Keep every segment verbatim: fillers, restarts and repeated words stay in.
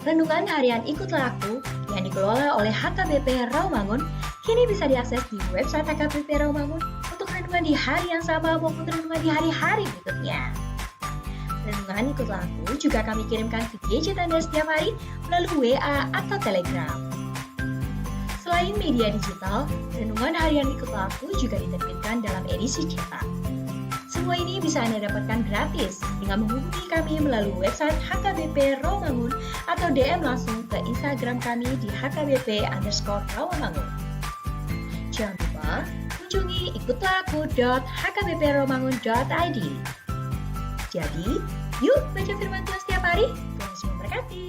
Renungan harian Ikutlah Aku yang dikelola oleh H K B P Rawamangun kini bisa diakses di website H K B P Rawamangun untuk renungan di hari yang sama maupun renungan di hari-hari berikutnya. Renungan Ikutlah Aku juga kami kirimkan ke gadget Anda setiap hari melalui W A atau Telegram. Selain media digital, renungan harian Ikutlah Aku juga diterbitkan dalam edisi cetak. Semua ini bisa Anda dapatkan gratis dengan menghubungi kami melalui website H K B P Rawamangun atau D M langsung ke Instagram kami di H K B P underscore Rawamangun. Jangan lupa kunjungi ikutlah aku dot H K B P rawamangun dot I D. Jadi, yuk baca firman Tuhan setiap hari. Tuhan Yesus memberkati.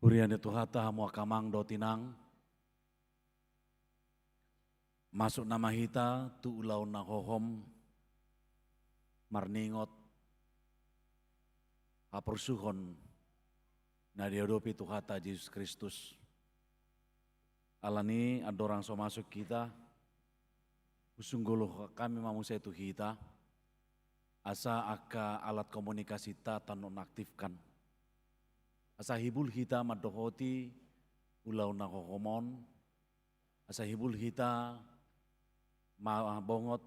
Huria ni Tuhanta, hamu angka amang dohot inang, masuk nama hita tu ulaon na hohom marningot haporsuhon na diadopi Tuhanta Jesus Kristus. Alani andorang so masuk hita, husunggulhon hami ma muse tu hita, asa angka alat komunikasinta tano nonaktifkan. Asa hibul hita mandohoti ulaon na hohom on, asa hibul hita mambongot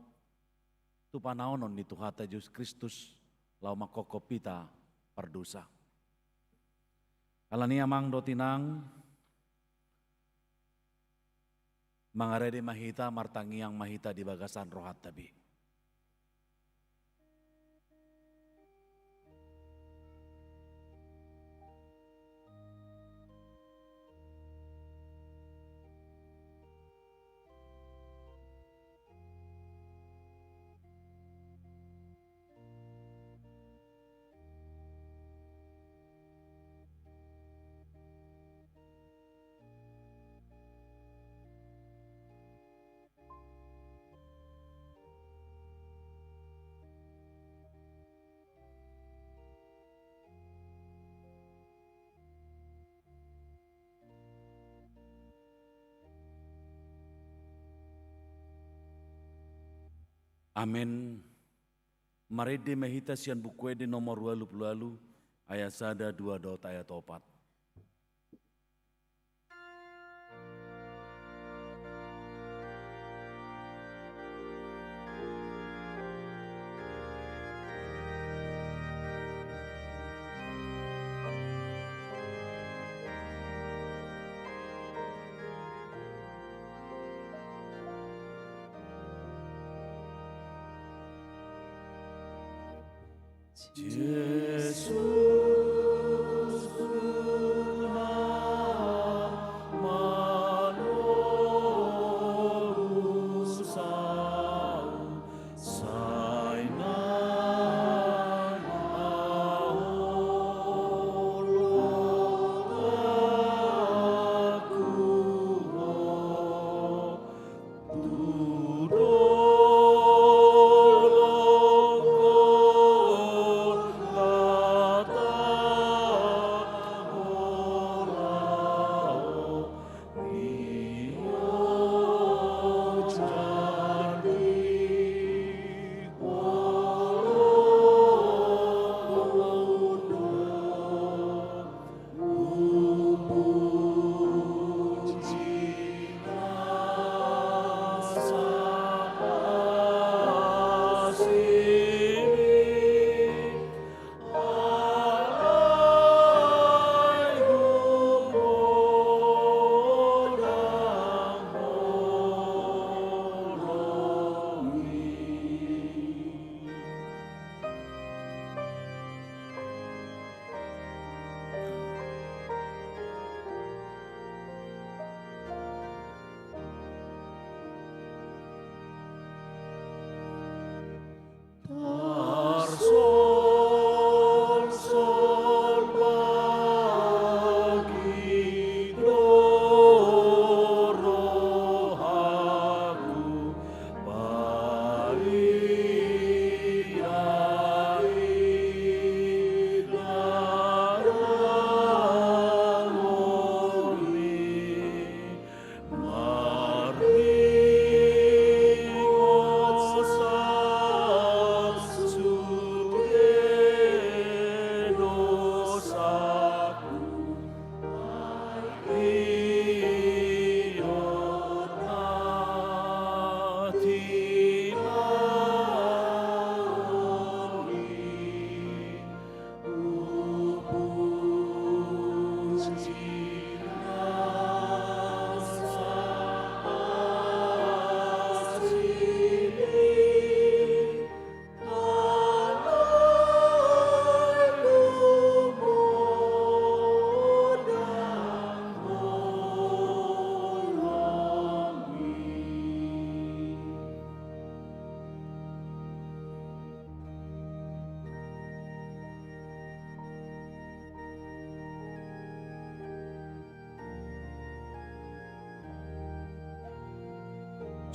tu panaonon ni Tuhanta Jesus Kristus laho manghophop hita pardosa. Alani amang dohot inang, mangarade ma hita, martangiang ma hita di bagasan rohanta be. Amen. Marende ma hita sian Buku Ende nomor ualu pulu ualu, ayat sada, dua dohot ayat opat. Jesus, tu na malurus ahu, sai naeng haholonganku Ho. Tu dolok Golgota Ho laho, di Ho jadi holong Ho do. Tarsolsol bagitu do rohaku, paida i darah Ho i, marningot sahat sude dosaku.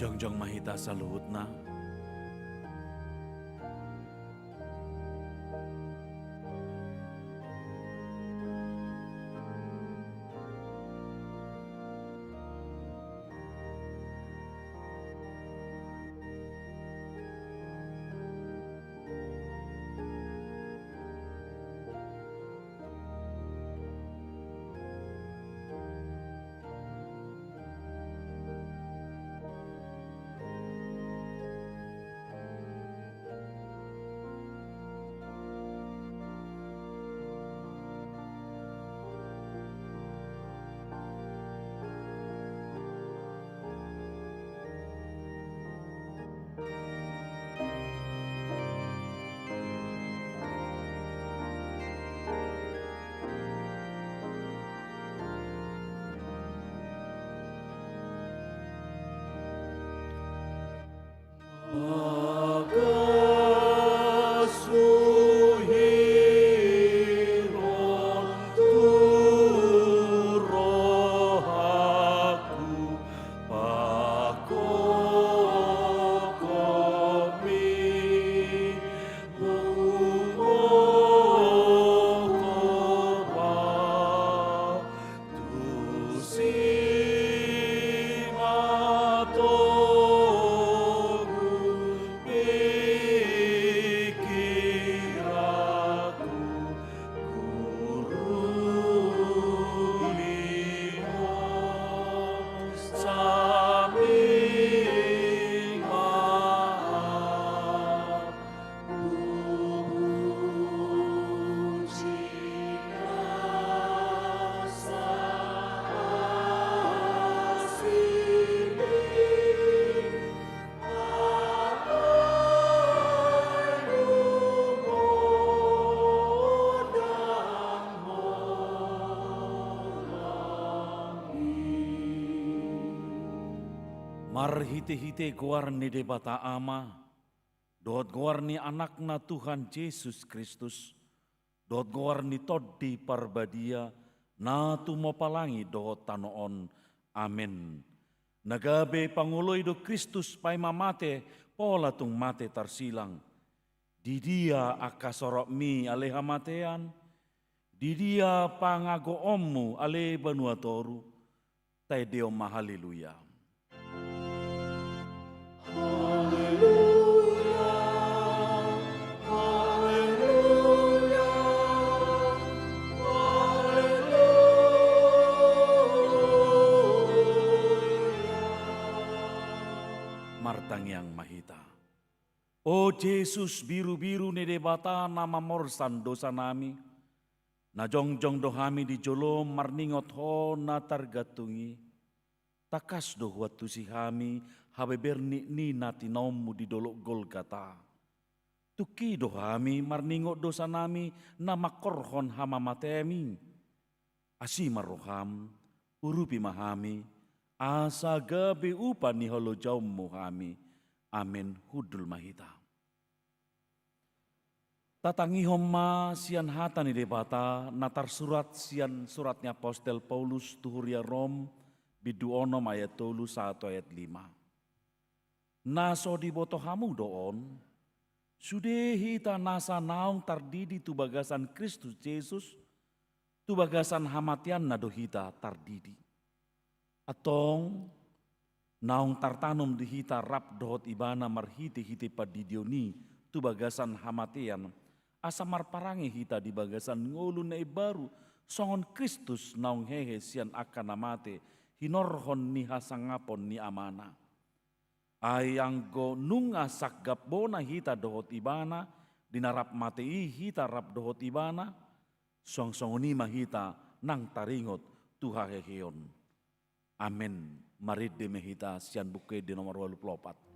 Jongjong ma hita saluhutna. Bagas suhir on tu rohangku, pangkophonmi, humophop ma tusi ma togu Marhite-hite goar ni Debata Ama, dohot goar ni Anakna Tuhan Jesus Kristus, dohot goar ni Tondi Parbadia, na tumompa langit dohot tano on. Amen. Na gabe pangoloi do Kristus paima mate, pola tung mate tarsilang. Di dia angka sorobmi ale hamatean? Di dia pangagoonmu ale banua toru? Taendehon ma haleluya. Haleluya, haleluya, haleluya. Martangiang ma hita. O Jesus, birubiru ni Debata na mamorsan dosanami, na jongjong do hami di jolom marningot Ho na targantung i. Tangkas do huantusi hami habebernik ni na tinaonmu di dolok Golgata. Tungki do hami marningot dosanami na mangkorhon hamamateanmi. Asi ma roham, urupi ma hami, asa gabe upa ni halojaonmu hami. Amen. Hundul ma hita. Tatangihon ma sian hata ni Debata na tarsurat sian surat ni apostel Paulus tu huria Rom, bindu onom ayat tolu sahat tu ayat lima. Na so diboto hamu do on, sude hita nasa naung tardidi tu bagasan Kristus Jesus, tu bagasan hamateanna do hita tardidi. Antong, naung tartanom do hita rap dohot Ibana marhite-hite pandidion i tu bagasan hamatean, asa marparange hita di bagasan ngolu na imbaru, songon Kristus naung hehe sian angka na mate, hinorhon ni hasangapon ni Amana. Ai anggo nunga sanggap bona hita dohot Ibana, di na rap mate i hita rap dohot Ibana, suang songon i ma hita nang taringot tu haheheon. Amen. Marende ma hita sian Buku Ende nomor ualu pulu opat.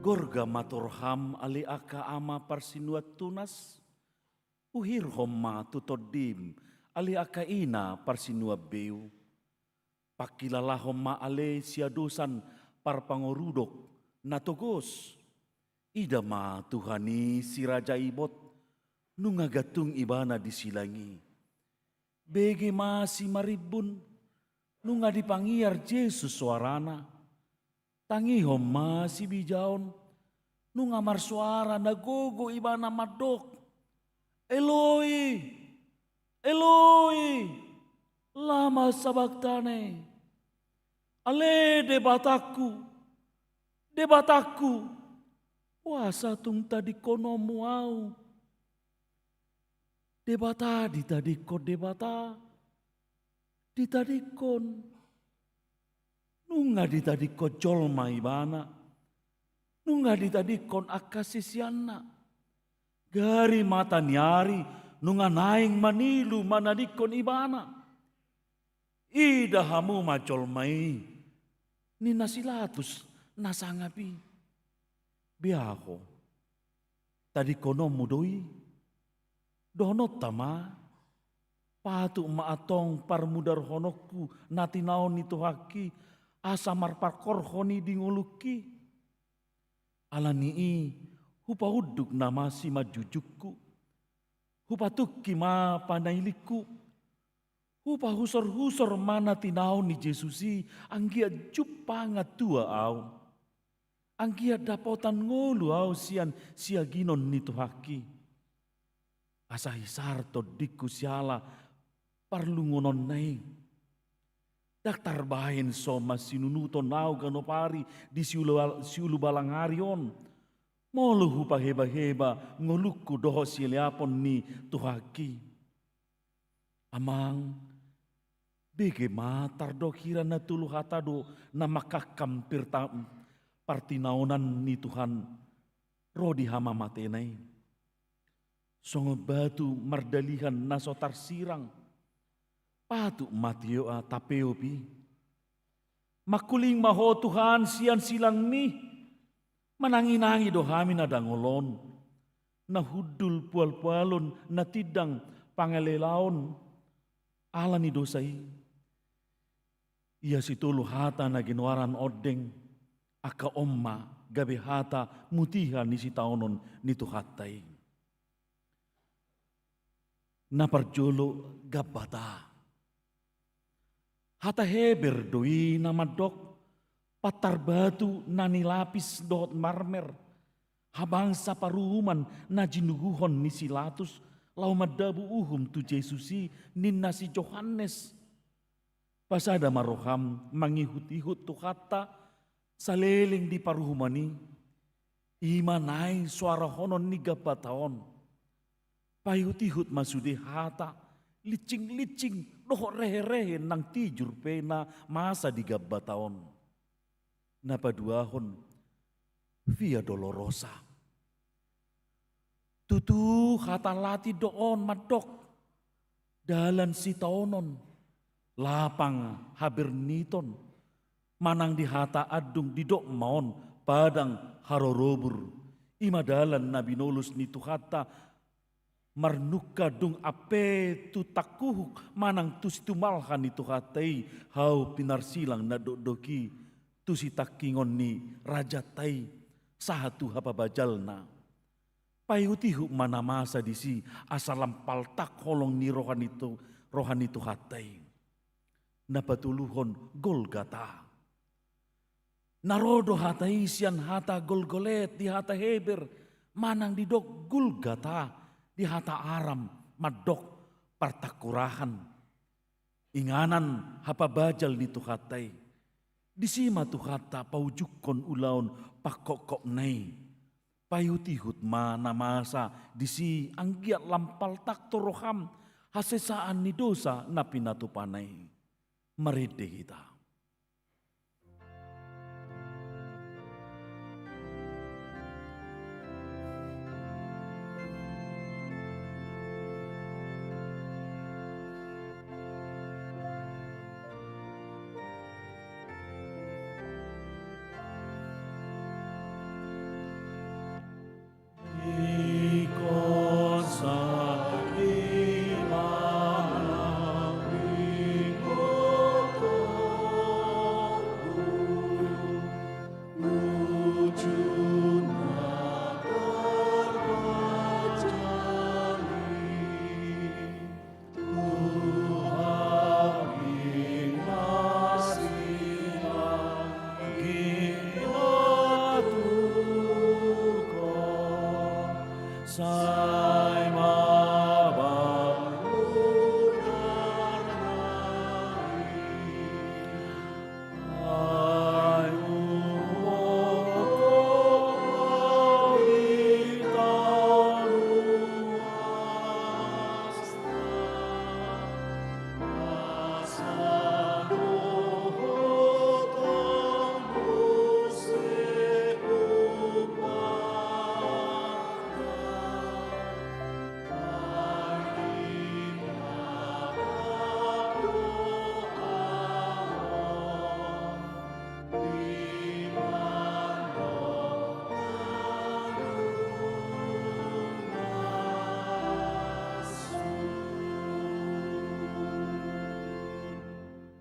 Gorga ma tu roham ale angka ama parsinuan tunas, uhirhon ma tu tondim ale angka ina parsinuan beu. Pangkilalahon ma ale siadosan parpangorudok na togos. Ida ma Tuhan i si Raja Ibot, nunga gantung Ibana di silang i. Bege ma simarimbun, nunga dipangiar Jesus soarana. Tangihon ma sibijaon, nunga marsoara na gogo Ibana mandok: Eloi, Eloi, lama sabachthani? Ale Debatangku, Debatangku, boasa tung tadingkononmu ahu? Debata ditadingkon Debata, ditadingkon. Nunga ditadingkon jolma ibana, nunga ditadingkon angka siseanna. Gari mata ni ari nunga naeng manilu manadingkon ibana. Ida hamu ma jolma i, ninna si Latus na sangap i. Bea ho, tadingkononmu do i? Dohononta ma, patut ma antong parmudarhononku na tinaon ni Tuhanki, asa marpangkorhon i di ngolungki. Ala ni i, hupaunduk nama simanjujungku, hupatungki ma panailingku, hupahusorhusor ma na tinaon ni Jesus i, anggiat jumpang tua ahu, anggiat dapotan ngolu ahu sian siaginon ni Tuhanki. Asa hisar tondingku siala parlungunonna i. Ndang tarbahen so masinunuton ahu ganup ari di siulu-, siulubalang ari on, molo hupahebaheba ngolungku dohot sileapon ni Tuhanki. Amang, bege ma tardok hira na tolu hata do na mangkangkam pirta-, partinaonan ni Tuhan ro di hamamatena i. Songon batu mardalihan na so tarsirang, patut ma tio-, tapeop i. Mangkuling ma ho Tuhan sian silangmi, mananginangi do hami na dangol on, na hundul pualpualon, na tindang pangalelaon ala ni dosa i. Ia sitolu hata na ginoaran ondeng, angka on ma gabe hata mutiha ni sitaonon ni Tuhanta i. Na parjolo, gambata. Hata Heber do i na mandok, pantar batu na nilapis dohot marmer, habangsa paruhuman na jinuguhon ni si Latus, laho mandabu uhum tu Jesus i, ninna si Johannes. Pasada ma roham mangihutihut Tuhanta saleleng di paruhuman i, i ma naeng soarahonon ni gambata on. Paihutihut ma sude hata, linsinglinsing dohot reherehe nang tijur pe na masa di gambata on. Na paduahon, Via Dolorosa. Tutu hata Latin do on mandok, dalan sitaonon, lapang haberniton, manang di hata andung didok ma on padang harorobur, i ma dalan na binolos ni Tuhanta, marnungka dung ampe tu tangkuhuk manang tu situmalha ni Tuhanta i, hau pinarsilang na dokdok i tu sitangkingon ni rajanta i, sahat tu hapabajalna. Paihutihut ma na masa disi, asa lam paltak holong ni roha ni Tu-, roha ni Tuhanta i. Na patoluhon, Golgata. Na ro do hata i sian hata Golgolet di hata Heber, manang didok Gulgata di hata Aram, mandok partangkurahan. Inganan hapabajal ni Tuhanta i. Disi ma Tuhanta paujungkon ulaon pangkophopna i. Paihutihut ma na masa disi, anggiat lam paltak tu roham hasesaan ni dosa na pinatupana i. Marende hita.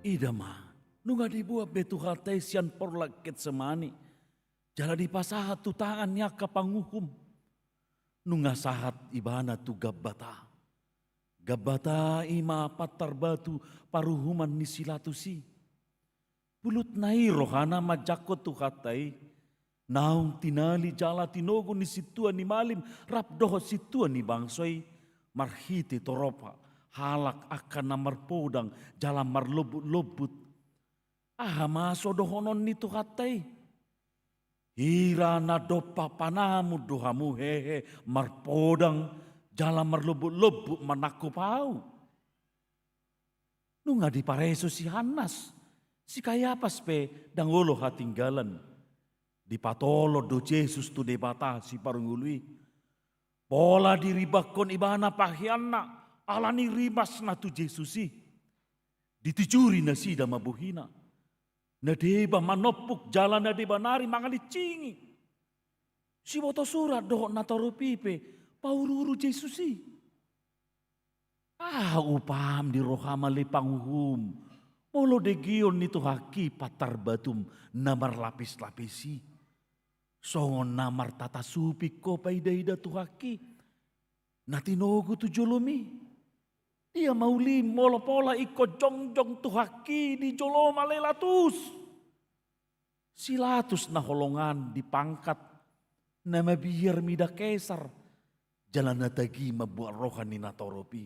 Ida ma, nunga dibuat be Tuhanta i sian porlak Getsemani, jala dipasahat tu tangan ni angka panguhum. Nunga sahat ibana tu Gabata. Gabata i ma pantar batu paruhuman ni si Latus i. Bulutna i rohana manjangkon Tuhanta i. Naung tinali jala tinogu ni sintua ni malim rap dohot sintua ni bangso i, marhite torop halak angka na marpodang jala marlombut-lombut. Aha ma so dohonon ni Tuhanta i? Hira na dompak panamun do hamu hehe marpodang jala marlombut-lombut manangkup ahu. Nunga dipareso si Hannas, si Kayapas pe ndang olo hatinggalan. Dipatolon do Jesus tu Debata Siparngolu i. Pola diribakkon ibana paheanna ala ni rimasna tu Jesus i. Ditijuri nasida ma bohina. Na deba manompuk jala na deba nari mangalincingi. Siboto surat dohot natorop i pe pauru-uru Jesus i. Aha upam di roham ale panguhum, molo degeon ni Tuhangki pantar batum na marlapis-lapis i? Songon na martata suping ho paida-ida Tuhangki na tinogu tu jolomi. Dia ma ulim molo pola ingkon jongjong Tuhangki di jolom ale Latus? Si Latus na holongan di pangkat, na mabiar mida Kesar, jala na tagi mambuat roha ni natorop i.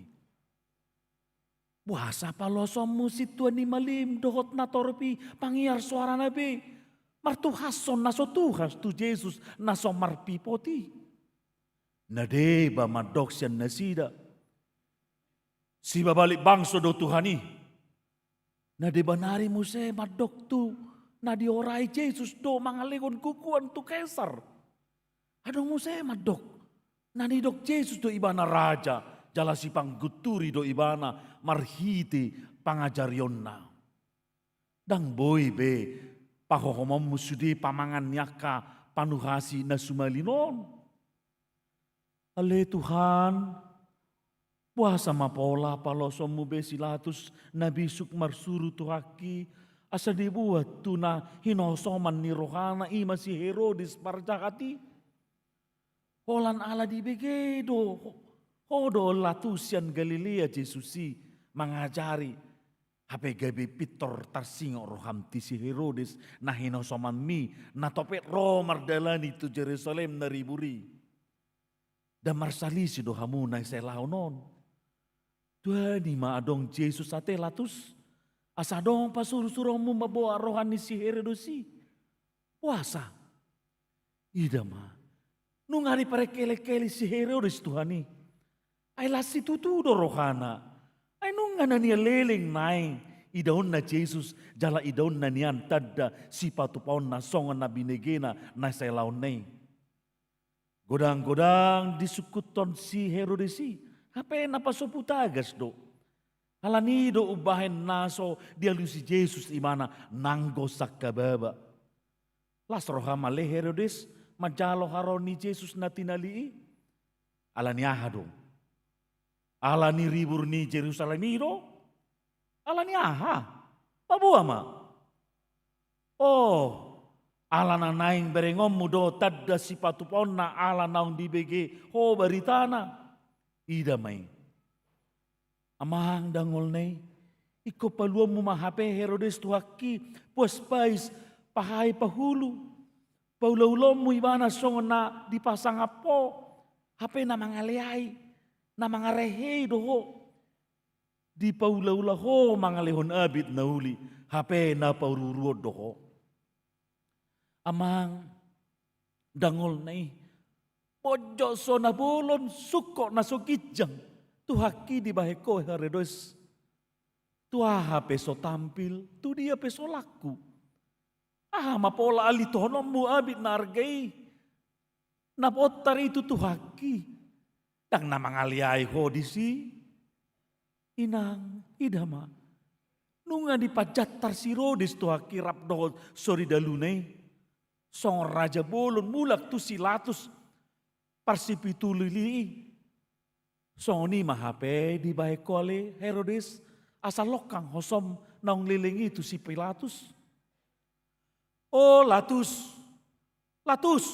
Boasa paloasonmu sintua ni malim dohot natorop i pangiar soarana be, martuhashon na so tuha tu Jesus na so marpipot i? Na deba mandok sian nasida, sibabalik bangso do Tuhan i. Na deba nari muse mandok tu na diorai Jesus do mangalehon gogoan tu Kesar. Adong muse mandok na nidok Jesus do ibana raja, jala sipanggunturi do ibana marhite pangajarionna. Ndang boi be pahohomonmu sude pamangan ni angka panuhasi na sumalin on. Ale Tuhan, boasa ma pola paloasonmu be si Latus na bisuk marsuru Tuhangki, asa dibuat tu na hinosoman ni rohana, i ma si Herodes parjahat i? Holan ala dibege do ho do Latus sian Galilea Jesus i mangajari, hape gabe pintor tarsingot roham tu si Herodes na hinosomanmi, na topet ro mardalani tu Jerusalem na ribur i. Ndang marsalisi do hamu na sai laon on? Tuani ma adong Jesus ate Latus, asa adong pasurusuruonmu mamboan roha ni si Herodes i? Boasa? Ida ma, nunga diparengkelengkeli si Herodes Tuhan i. Ai las situtu do rohana. Ai nunga na nian leleng naeng idaonna Jesus jala idaonna nian tanda sipatupaonna songon na binegena na sai laonna i. Godang-godang disungkuthon si Herodes i, hape na pasobu tagas do. Ala ni i do umbahen na so dialusi Jesus ibana nanggo sangkababa. Las roham ale Herodes manjalo haroro ni Jesus na tinali i? Ala ni aha do? Ala ni ribur ni Jerusalem i do? Ala ni aha? Paboa ma. O, ala na naeng berengonmu do tanda sipatupaonna ala naung dibege ho baritana? Ida ma i. Amang dangolna i, ingkon paluonmu ma hape Herodes Tuhangki, puas pais, pahai pahulu. Paulaulaonmu ibana songon na dipasangap ho, hape na mangaleai, na mangarehei do ho. Dipaulaula ho mangalehon abit na uli, hape na pauruuruon do ho. Amang dangolna i, bonjot so na bolon, sungkot na so ginjang Tuhangki dibahen ho Herodes. Tu aha pe so tampil, tu dia pe so langku. Aha ma pola alituhononmu abit na arga i? Na bontar i tu Tuhangki, ndang na mangaleai ho disi. Inang, ida ma. Nunga dipajantar si Herodes Tuhangki rap dohot soridaluna i. Songon raja bolon mulak tu si Latus parsipitulili i. Songon i ma hape dibahen ho ale Herodes, asa longkang hosom naung leleng i tu si Pilatus. O Latus, Latus,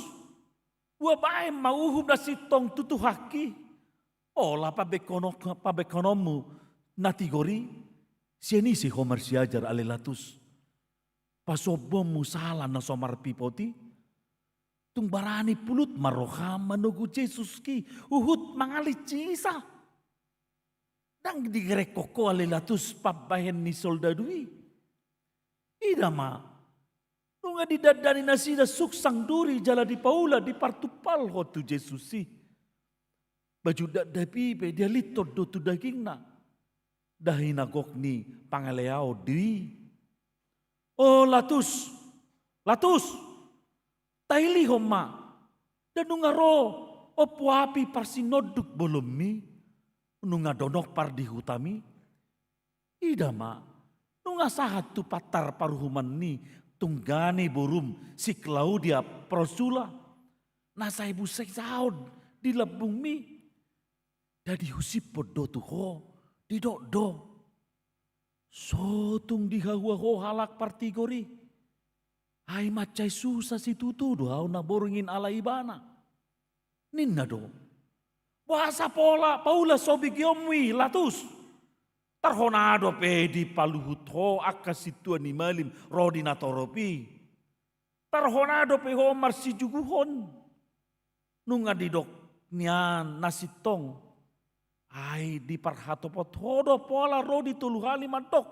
ua baen ma uhum na sintong tu Tuhanki. Pola pabengkono-, pabengkononmu na tigor i, sian ise ho marsiajar ale Latus? Pasombuonmu sala na so marpipot i? Tung barani pulut ma roham manogu Jesuski, huhut mangalitsingisa. Ndang digerekhon ho ale Latus pambahen ni soldadu i? Ida ma, nunga didandani nasida suksang duri jala dipaula dipartumpal ho tu Jesus i. Baju dakdanak i pe dialithon do tu dagingna, dahi na gok ni pangaleaon do i. O Latus, Latus, tailihon ma, nda nunga ro ompu api parsinonduk bolonmi, nunga donok pardihutami? Ida ma, nunga sahat tu pantar paruhumanmi tunggane borum si Klaudia Prosula, na sai busisaon di lambungmi. Nda dihusipon do tu ho, didok do: So tung dihahua ho halak partigor i, ai mansai susa situtu do ahu na borngin ala ibana. Ninna do: Boasa pola paula so begeonmu i, Latus? Tarhona dope dipaluhut ho angka sintua ni malim ro di natorop i? Tarhona dope ho marsijuguhon? Nunga didok nian na sintong, ai diparhatopot ho do pola ro di tolu hali mandok: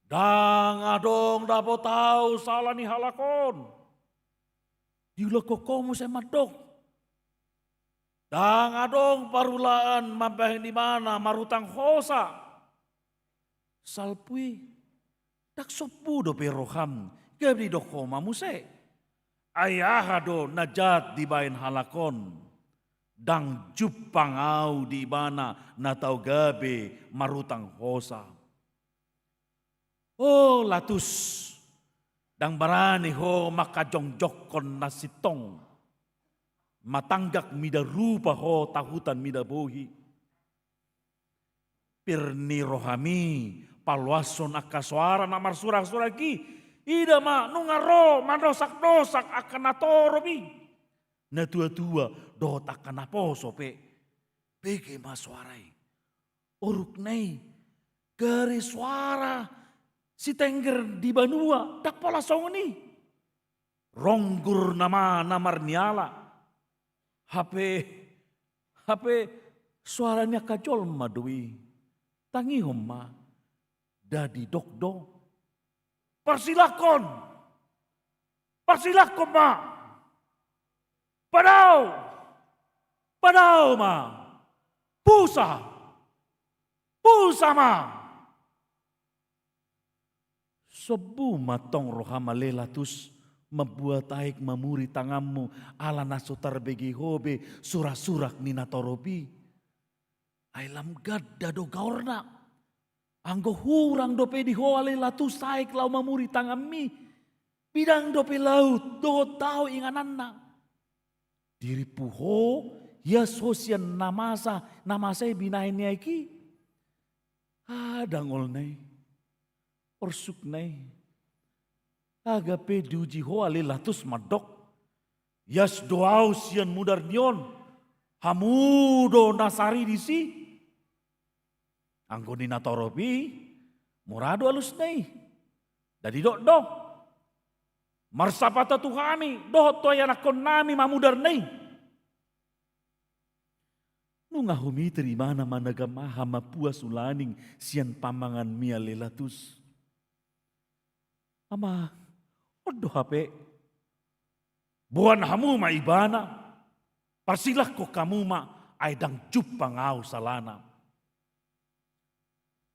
Ndang adong dapot ahu sala ni halak on. Diulakhon ho muse mandok: Ndang adong parulaan mambahen ibana marutang hosa. Salpu i, ndang sombu dope roham, gabe didok ho ma muse: Ai aha do na jat dibahen halak on? Ndang jumpang ahu di ibana na tau gabe marutang hosa. O Latus, ndang barani ho mangkajongjongkon na sintong, matanggak mida rupa ho tahutan mida bohi. Pir ni rohami paloashon angka soara na marsuraksurak i. Ida ma, nunga ro mandosakdosak angka natorop i. Natuatua dohot angka naposo pe, bege ma soara i. Orukna i, gari soara sitengger di banua, ndang pola songon i. Ronggur nama na marniala. Hape, hape soara ni angka jolma do i. Tangihon ma, nda didok do: Parsilakhon! Parsilakhon ma! Padao! Padao ma! Pusa! Pusa ma! Sombu ma tong roham ale Latus, mambuat aek mamuri tanganmu, ala na so tarbege ho be suraksurak ni natorop i. Ai lam ganda do gaorna. Anggo hurang dope di ho ale Latus aek laho mamuri tanganmi, bidang dope laut dohot dao ingananna. Dirimpu ho, ias ho sian na masa, na masa i binahen ni aek i. Ah, dangolna i, orsukna i. Gabe diuji ho ale Latus mandok: Ias do ahu sian mudar ni on, hamu do na saridis i. Anggo di natorop i, mura do alusna i. Nda didok do: Marsapata tu hami dohot tu ianakkonnami ma mudarna i. Nunga humitir ibana managam aha mampuas ulaning sian pamanganmi ale Latus. Ama, on do hape. Boan hamu ma ibana, parsilakhon hamu ma, ai ndang jumpang ahu salana.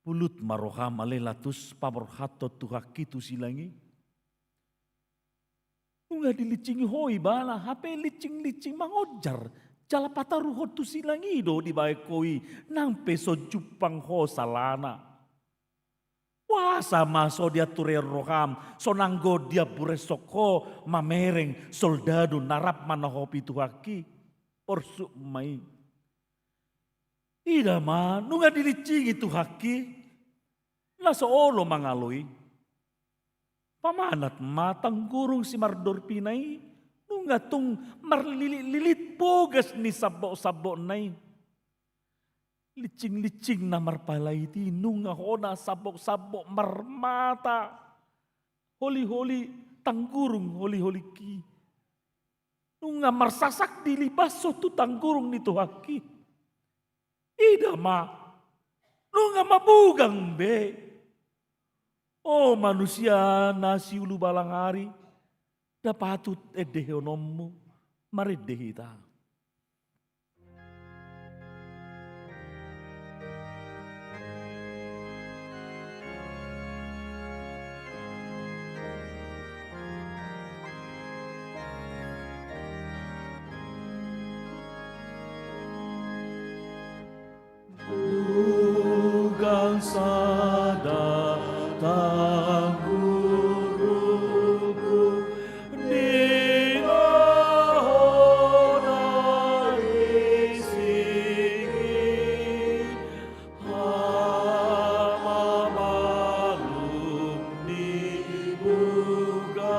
Pulut ma roham ale Latus paborhathon Tuhanki tu silang i. Nunga dilitsingi ho ibana, hape litsing-litsing mangonjar, jala pataruhon tu silang i do dibahen ho i, nang pe so jumpang ho salana. Boasa ma so diantureon roham, so nanggo diambureshon ho mamereng soldadu na rap manahopi Tuhanki? Orsuk ma i. Ida ma, nunga dilitsingi Tuhanki, na so olo mangalo i. Pamanat ma tanggurung simardorpina i, nunga tung marlilit-lilit bogas ni sambok-sambokna i. Lincing-lincing na marpalait i, nunga hona sambok-sambok marmata holi-holi tanggurung holi-holingki. Nunga marsasak dilibashon tu tanggurung ni Tuhanki. Ida ma, nunga mabugang be. O manusia na siulu balang ari, nda patut endehononmu, marende hita. Bugang sada tanggurungku, di na hona isigi, hamabalum ni bugangku.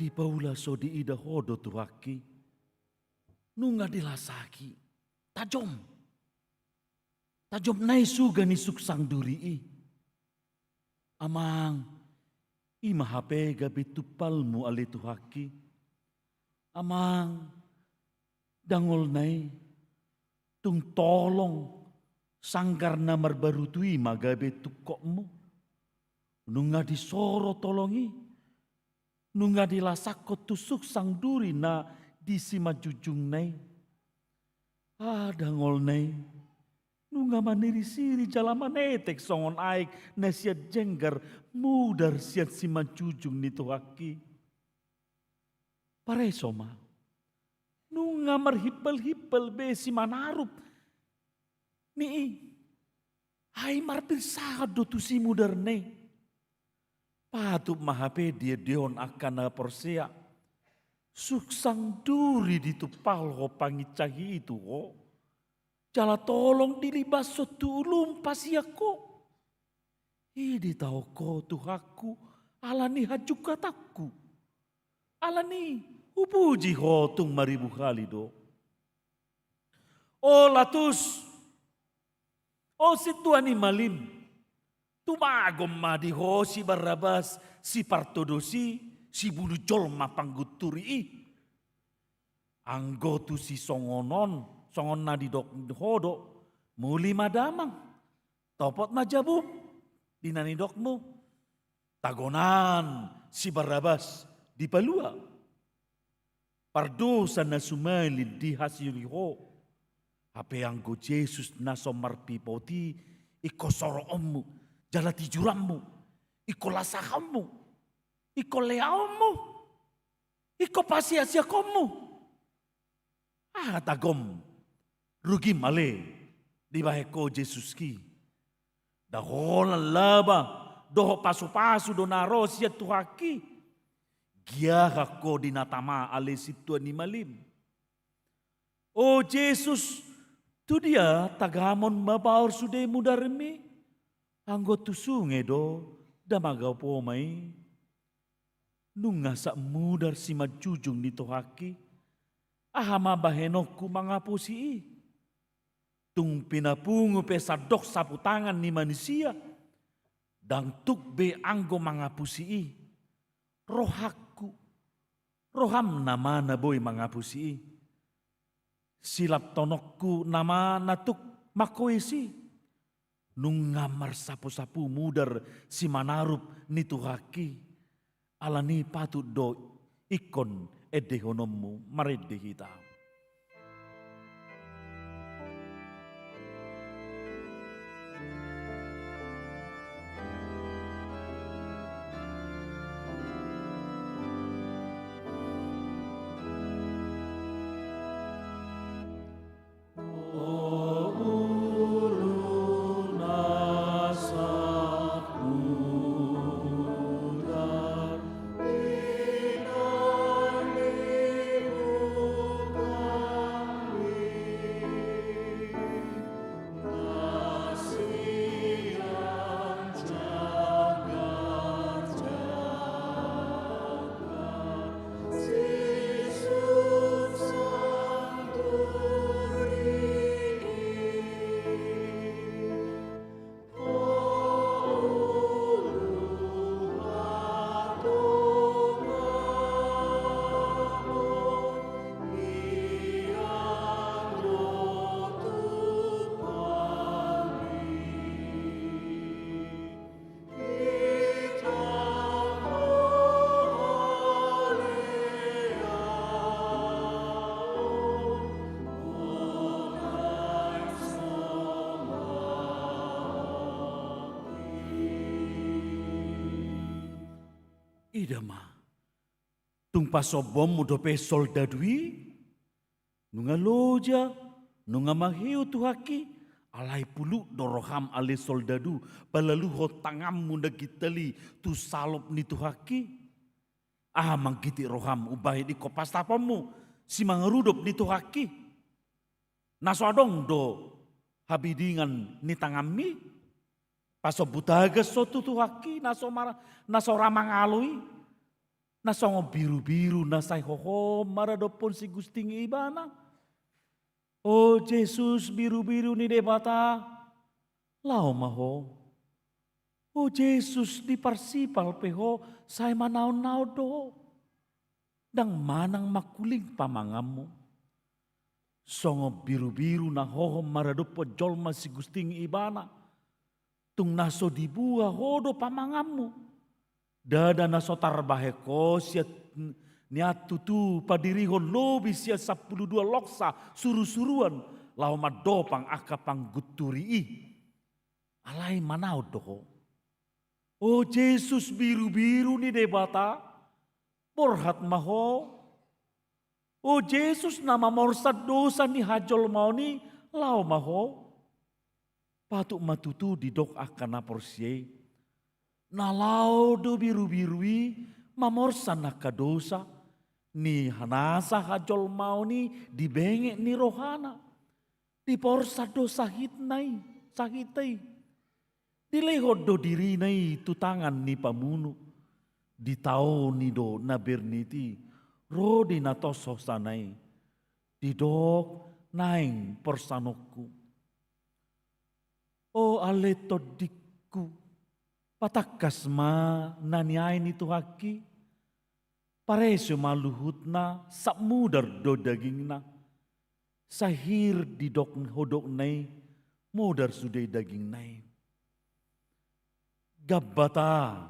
Dipaula so diida Ho do Tuhanki, nunga dilasaki, tajom. Tajom nai suga ni suksang duri i. Amang, i ma hape gabe tumpalmu ale Tuhanki. Amang, dangolna i, tung tolong sanggar na marbarutu i ma gabe tungkotmu. Nunga disoro tolong i, nunga dilasakkon tu suksang duri na di simanjujungna i. Ah, dangolna i, nunga manirisiri jala manetek songon aek na sian jenggar mudar sian simanjujung ni Tuhanki. Pareso ma, nunga marhimpal-himpal be simanarup ni i. Ai marpirsahat do tusi mudarna i. Patut ma hape diendehon angka na porsea. Suksang duri ditumpalhon panginsahi i tu ho. Jala tolong dilibashon tu ulum pasian ho. I ditaon ho Tuhanku, ala ni hajungkatanku. Ala ni hupuji ho tung maribu hali do. O Latus, o sintua ni malim, tumagon ma di ho si Barabas, sipartodos i, sibunu jolma panggunturi i. Anggo tusi songon on, songon na nidok ho do, muli ma damang, topot ma jabum, di na nidokmu. Tagonan si Barabas dipalua. Pardosa na sumalin dihasoli ho. Hape anggo Jesus na so marpipot i, ingkon soroonmu, jala tijuranmu, ingkon lasahonmu, ingkon leaonmu, ingkon pasiasiakonmu. Aha tagom, rugim ale dibahen ho Jesuski. Nda holan laba dohot pasupasu do na ro sian Tuhanki. Giahan ho di na tama ale sintua ni malim. O Jesus, tu dia tagamon mabaor sude mudarmi? Anggo tu sunge do, nda magap ho ma i. Nunga sap mudar simanjujung ni Tuhanki. Aha ma bahenonku mangapusi i? Tung pinapungu pe sandok saputangan ni manisia, ndang tuk be anggo mangapusi i. Rohangku, roham nama na boi mangapusi i. Silaptononku nama na tuk mangkois i. Nunga marsapusapu mudar simanarup ni Tuhanki. Alani patut do ingkon endehononmu. Marende hita. Ida ma. Tung pasombonmu dope soldadu i, nunga loja, nunga maheu Tuhanki, alai puluk do roham ale soldadu, palaluhon tanganmu na gintal i tu salop ni Tuhanki. Aha manggitik roham umbahen ingkon pastaponmu simangarudop ni Tuhanki? Na so adong do habidingan ni tanganmi? Pasombu tagas ho tu Tuhanki na so mara, na so ra mangalo i, na songon birubiru na sai hohom maradophon sigusting ibana. O Jesus, birubiru ni Debata, laho ma ho. O Jesus, di Parsipal pe ho sai manaonnaon do ho. Ndang manang mangkuling pamanganmu. Songon birubiru na hohom maradophon jolma sigusting ibana. Tung na so dibuha ho do pamanganmu. Ndada na so tarbahen ho sian nian tutu padirihon lobi sian sampulu dua loksa surusuruan laho mandopang angka panggunturi i. Alai manaon do ho. O Jesus, birubiru ni Debata, borhat ma ho. O Jesus, na mamorsan dosa ni hajolmaon i, laho ma ho. Patut ma tutu didok angka na porsea i, na laho do birubiru i mamorsan angka dosa ni nasa hajolmaon i di benget ni rohana. Diporsan do sahitna i, sahitna i. Dilehon do dirina i tu tangan ni pamunu. Ditaoni do na bernit i ro di na tos hosana i. Didok naeng porsanonku. O ale tondingku, patangkas ma na niae ni Tuhanki. Pareso ma luhutna, sap mudar do dagingna. Sahir didok hudokna i, mudar sude dagingna i. Gambata.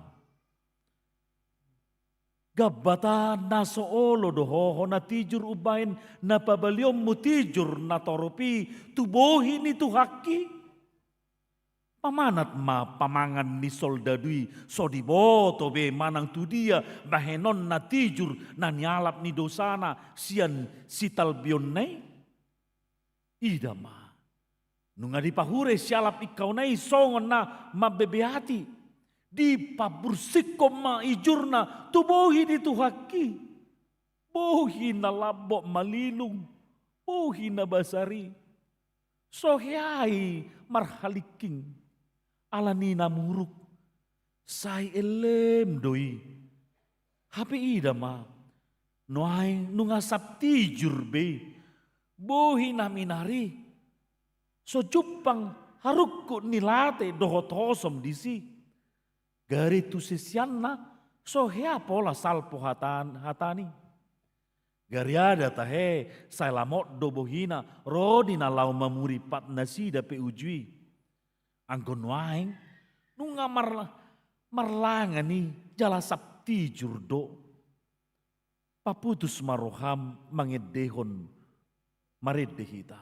Gambata na so olo do ho, ho na tijur umbahen na pabalionmu tijur na torop i tu bohi ni Tuhanki. Pamanat ma pamangan ni soldadu i, so diboto be manang tudia bahenonna tijur na nialap ni dosana sian sitalbionna i. Ida ma, nunga dipahure sialap ingkauna i songon na mambebeati, dipabursikhon ma ijurna tu bohi ni Tuhanki. Bohi na lambok malilung, bohi na basar i. So hea i marhalingking, alani na muruk, sai ellem do i. Hape ida ma, nuaeng nunga sap tijur be i, bohi na minar i. So jumpang harungkut ni late dohot hosom disi. Gari tu siseanna, so hea pola salpu hatan-, hatani. Gariada tahe sai lamot do bohina ro di na laho mamuri pat nasida pe uju i. Anggo nuaeng nunga mar-, marlangan i jala sap tijur do. Paputus ma roham mangendehon, marende hita.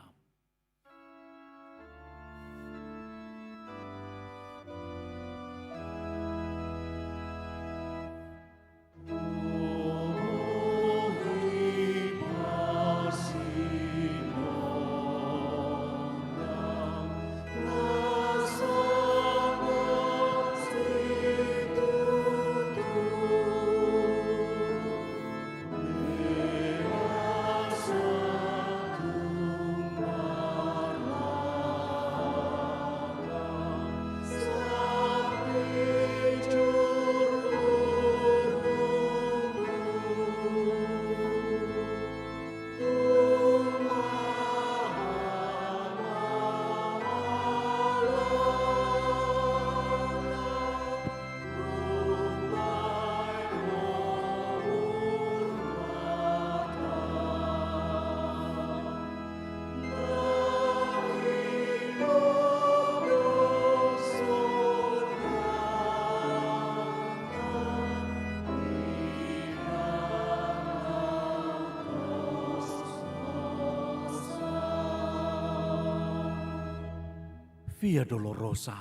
Via Dolorosa.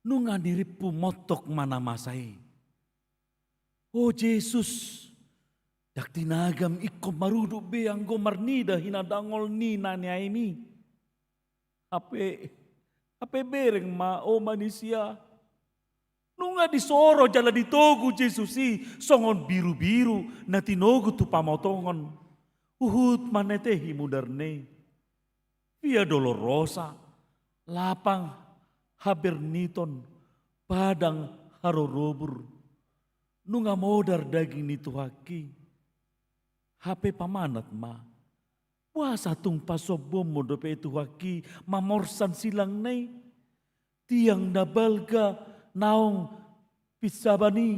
Nunga nirimpu montok ma na masa i. O Jesus, ndang tinagam ingkon marudup be anggo marnida hinadangol ni na niaimi. Hape, hape bereng ma, o manisia. Nunga disoro jala ditogu Jesus i songon birubiru na tinogu tu pamotongon. Huhut manetehi mudarna i. Via Dolorosa, lapang haberniton, padang harorobur. Nunga modar daging ni Tuhanki. Hape pamanat ma. Boasa tung pasombuonmu dope Tuhanki mamorsan silangna i? Tiang na balga naung pinsaban i.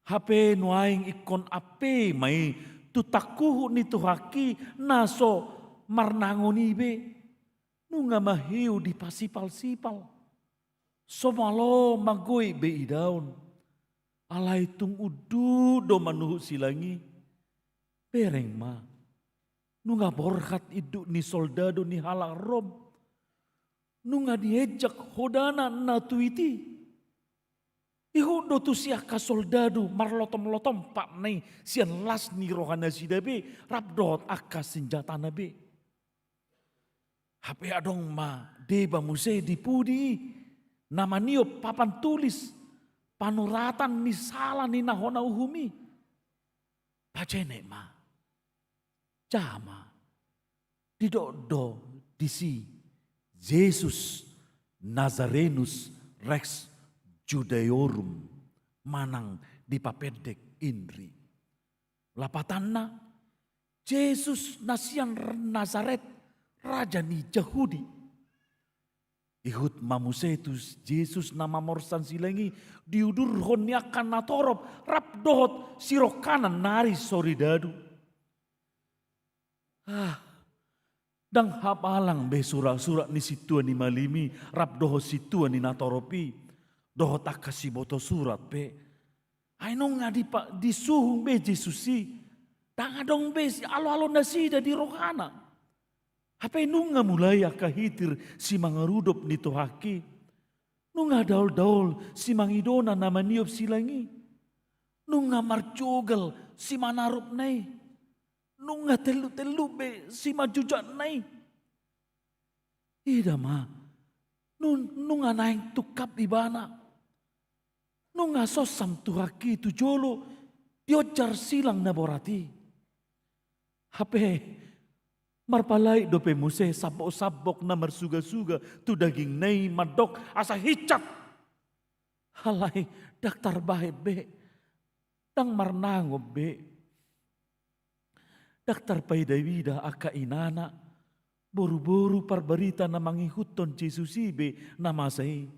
Hape nuaeng ingkon ampe ma i tu tangkuhuk ni Tuhanki na so marnangon i be. Nunga mahiu dipasipalsipal. So malo manggoit be idaon. Alai tung unduk do manuhuk silang i. Bereng ma. Nunga borhat induk ni soldadu ni halak Rom. Nunga dienjak hodana na tuiti. Ihut do tusi angka soldadu marlotomlotom patna i sian las ni rohanasida be rap dohot angka sinjatana be. Hape adong ma deba muse di pudi i na maniop papan tulis panuratan ni sala ni na hona uhum i. Pajenek ma. Jama. Didok do disi Jesus Nazarenus Rex Judaeorum, manang dipapendek INRI. Lapatanna, Jesus na sian Nazaret, raja ni Jahudi. Ihut ma muse tu Jesus na mamorsan silang i diudurhon ni angka natorop rap dohot sirongkanan nari soridadu. Ah, ndang hapalang be suratsurat ni sintua ni malim i rap dohot sintua ni natorop i dohot angka siboto surat pe. Ai nunga dipa-, disuhung be Jesus i. Ndang adong be sialoalonasida di rohana. Hape nunga mulai angka hitir simangarudop ni Tuhanki. Nunga daoldaol simangidona na maniop silang i. Nunga marjogal simanarupna i. Nunga tellutellu be simanjujatna i. Ida ma, nun-, nunga naeng tungkap ibana. Nunga sossam Tuhanki tu jolo dionjar silang na borat i. Hape marpalait dope muse samboksambok na marsugasuga tu dagingna i mandok asa hinsat. Alai ndang tarbahen be. Ndang marnangon be. Ndang tarpaidapida angka inana, boruboru parbarita na mangihuthon Jesus i be na masa i.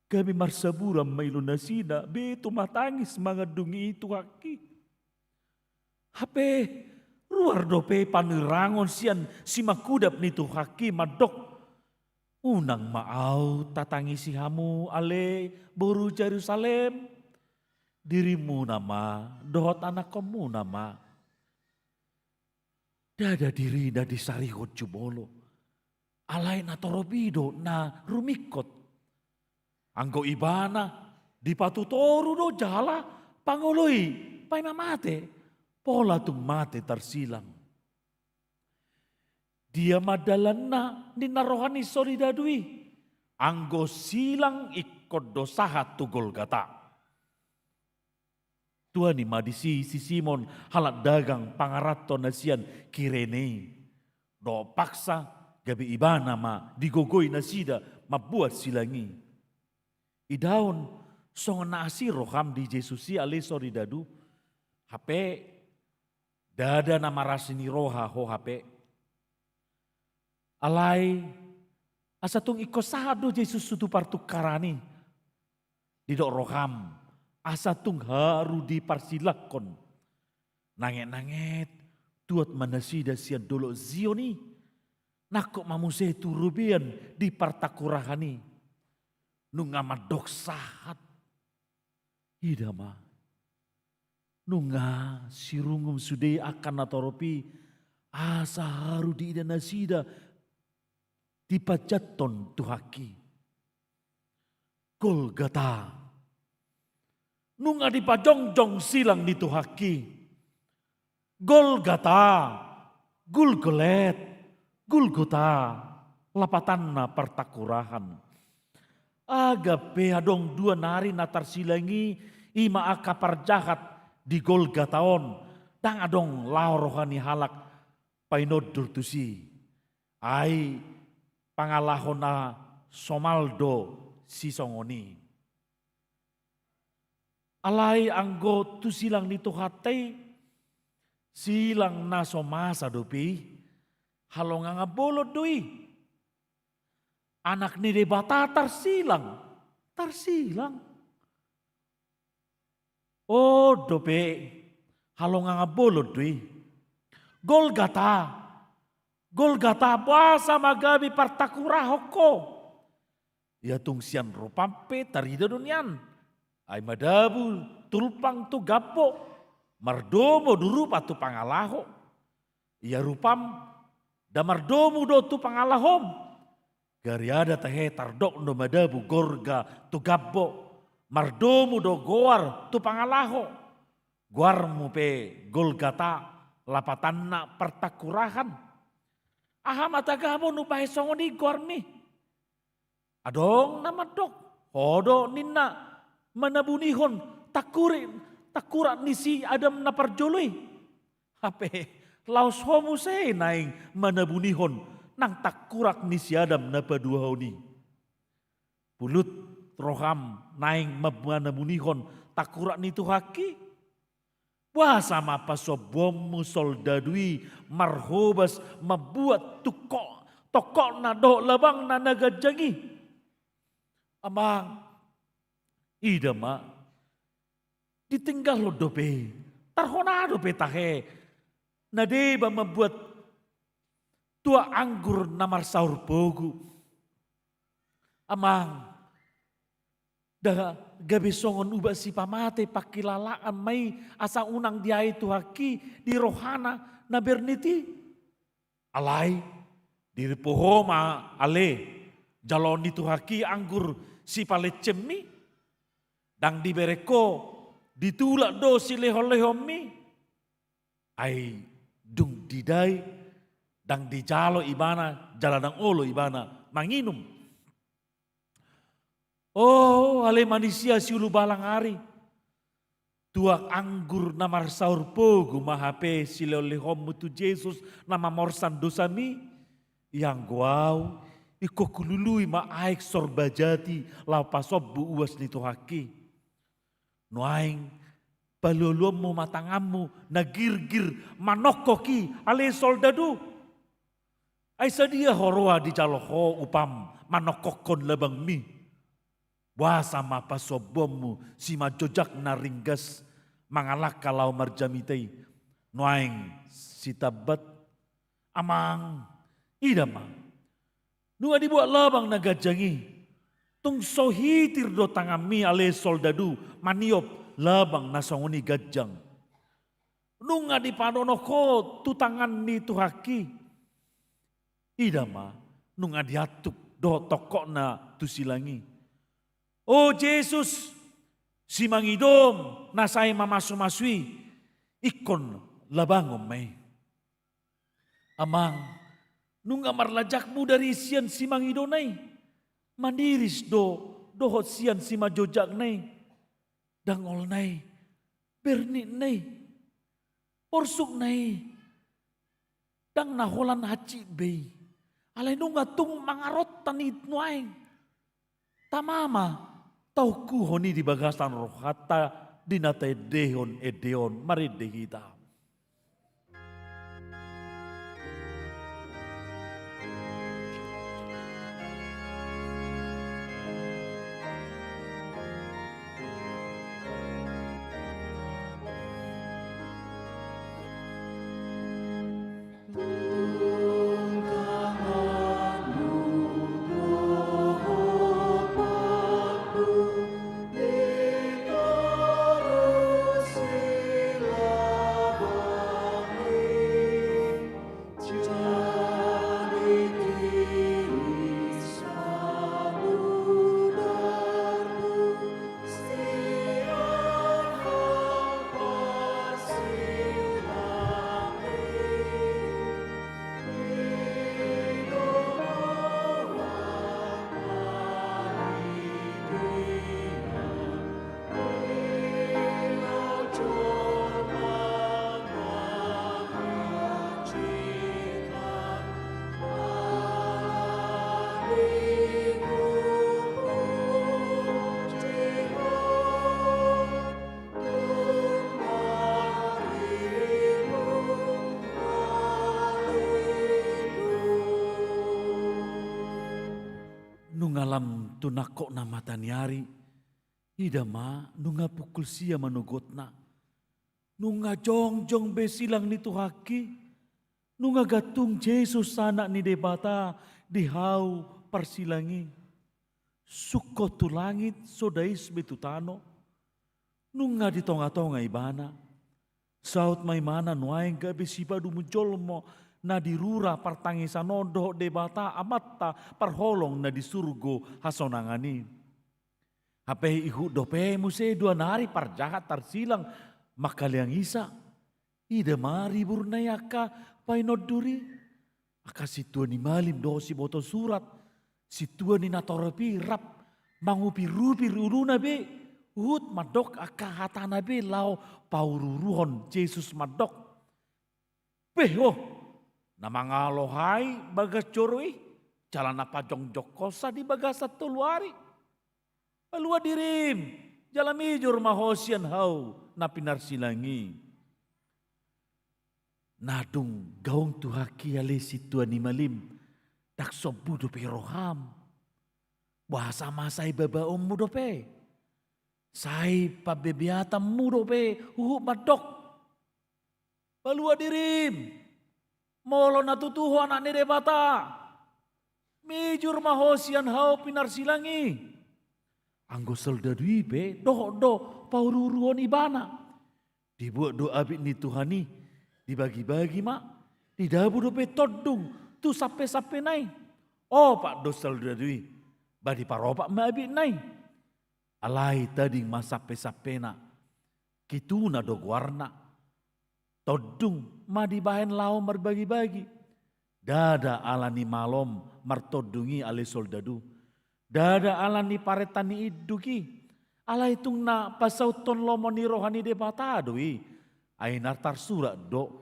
Gabe marsaburan ma ilonasida be tumatangis mangandungi Tuhanki. Hape ruar dope panirangon sian simangkudap ni Tuhanki mandok, Unang ma ahu tatangisi hamu ale boru Jerusalem, dirimuna ma dohot anakkonmuna ma. Ndada dirina disarihon jumolo, alai natorop i do na rumingkot. Anggo ibana dipatutoru do jala pangoloi paima mate, pola tung mate tarsilang. Dia ma dalanna ninna roha ni soridadu i, anggo silang ingkon do sahat tu Golgata. Tuani ma disi si Simon halak dagang pangaranto na sian Kirene i. Dohot paksa gabe ibana ma digogoi nasida mambuat silang i. Idaon songon na asi roham di Jesus i ale soridadu, hape ndada na marasi ni roha ho hape. Alai asa tung ingkon sahat do Jesus tu partukaran i. Didok roham asa tung haru diparsilanghon. Nanget-nanget tuat ma nasida sian dolok Zion i. Nangkok ma muse tu robean di partakurahan i. Nunga mandok sahat. Ida ma. Nunga sirungum sude angka natorop i, asa haru diida nasida dipajathon Tuhanki. Golgata. Nunga dipajongjong silang ni Tuhanki. Golgata, Gulgolet, Gulgota, lapatanna partakurahan. Aga pe adong dua nari na tarsilang i, i ma angka parjahat di Golgata on, ndang adong laho roha ni halak painondor tusi. Ai pangalaho na somal do sisongon i. Alai anggo tu silang ni Tuhanta i, silang na so masa dope i, halongangan bolon do i. Anak ni Debata tarsilang, tarsilang. O dope, halongangan bolon do i. Golgata, Golgata, boasa ma gabe partakurahon ho? Ia tung sian rupam pe tarida do nian. Ai madabu tulpang tu gambo, mardomu do rupa tu pangalaho. Ia rupam nda mardomu do tu pangalahom. Gariada tahe tardok do madabu gorga tu gambo, mardomu do goar tu pangalaho. Goarmu pe Golgata, lapatanna partakurahan. Aha ma tagamon umbahen songon i goarmi? Adong na mandok, ho do ninna manabunihon tangkuri-, tangkurak ni si Adam na parjolo i. Hape laos ho muse naeng manabunihon nang tangkurak ni si Adam na paduahon i. Pulut roham naeng ma-, manabunihon tangkurak ni Tuhanki? Boasa ma pasombuonmu soldadu i marhobas mambuat tungkok, tongkokna dohot labangna na ganjang i? Amang, ida ma, ditinggalhon dope, tarhona dope tahe na deba mambuat tuak anggur na marsaur pogu. Amang, nda gabe songon ubat sipamate pangkilalaan ma i asa unang diae Tuhanki di rohana na bernet i. Alai, diripu ho ma ale jaloon ni Tuhanki anggur sipalencemmi? Ndang dibereng ho, ditulak do silehonlehonmi? Ai dung didai, ndang dijalo ibana, jala ndang olo ibana manginum. O, ale manisia siulubalang ari, tuak anggur na marsaur pogu ma hape silehonlehonmu tu Jesus na mamorsan dosami? Ianggo ahu, ingkon hulului ma aek sorba jati laho pasombu uas ni Tuhanki. Nuaeng, palualuonmu ma tanganmu na girgir manongkok i, ale soldadu. Ai sadia ho roha dijalo ho upam manongkokhon labangmi? Boasa ma pasombuonmu simanjojak na ringgas mangalangka laho marjamita i? Nuaeng sitambat, Amang, ida ma. Nunga dibuat labang na ganjang i. Tung so hitir do tanganmi ale soldadu maniop labang na songon i ganjang. Nunga dipanonok ho tu tangan ni Tuhanki. Ida ma, nunga diantuk dohot tongkotna tu silang i. O Jesus, simangidom na sai mamasumasu i, ingkon labangon ma i. Amang, nunga marlanjakmu dari sian simangidona i, maniris do dohot sian simanjonjakna i, dangolna i, bernitna i, porsukna i, ndang na holan hansit be i. Alai nunga tung mangarontan i nuaeng. Tama ma, taungkuhon i di bagasan rohanta di na taendehon ende on, marende hita. Nunga lam tu nangkok na mata ni ari, ida ma, nunga pukul sia manogotna. Nunga jongjong be silang ni Tuhanki, nunga gantung Jesus Anak ni Debata di hau parsilang i. Sungkot tu langit, so dais be tu tano. Nunga di tongatonga ibana. Saut ma ibana nuaeng gabe sipadumun jolma na di rura partangisan on dohot Debata Amanta parholong na di surgo hasonangan i. Hape ihut dope muse dua nari parjahat tarsilang mangkaleangisa. Ida ma riburna i angka painondur i. Angka sintua ni malim dohot siboto surat, sintua ni natorop i rap mangupirupir uluna be, huhut mandok angka hatana be laho paururuhon Jesus mandok: Beho, na mangalo hami bagas joro i, jala na pajongjongkonsa di bagasan tolu ari. Palua dirim, jala mijur ma ho sian hau na pinarsilang i. Na dung gaung Tuhanki ale sintua ni malim, ndang sombu dope roham. Boasa ma sai babaonmu dope, sai pambebeatanmu dope huhut mandok: Palua dirim, molo na tutu ho Anak ni Debata, mijur ma ho sian hau pinarsilang i. Anggo soldadu i pe dohot do paururuhon ibana. Dibuat do abit ni Tuhan i, dibagibagi ma, didabu dope tondung tu sampesampena i. Opat do soldadu i, ba diparopat ma abitna i. Alai tading ma sampesampena, Kituna do goarna. Tondung ma dibahen laho marbagibagi. Ndada ala ni malom martondung i ale soldadu. Ndada ala ni parenta ni induk i. Alai tung na pasauthon lomo ni roha ni Debata do i. Ai na tarsurat do: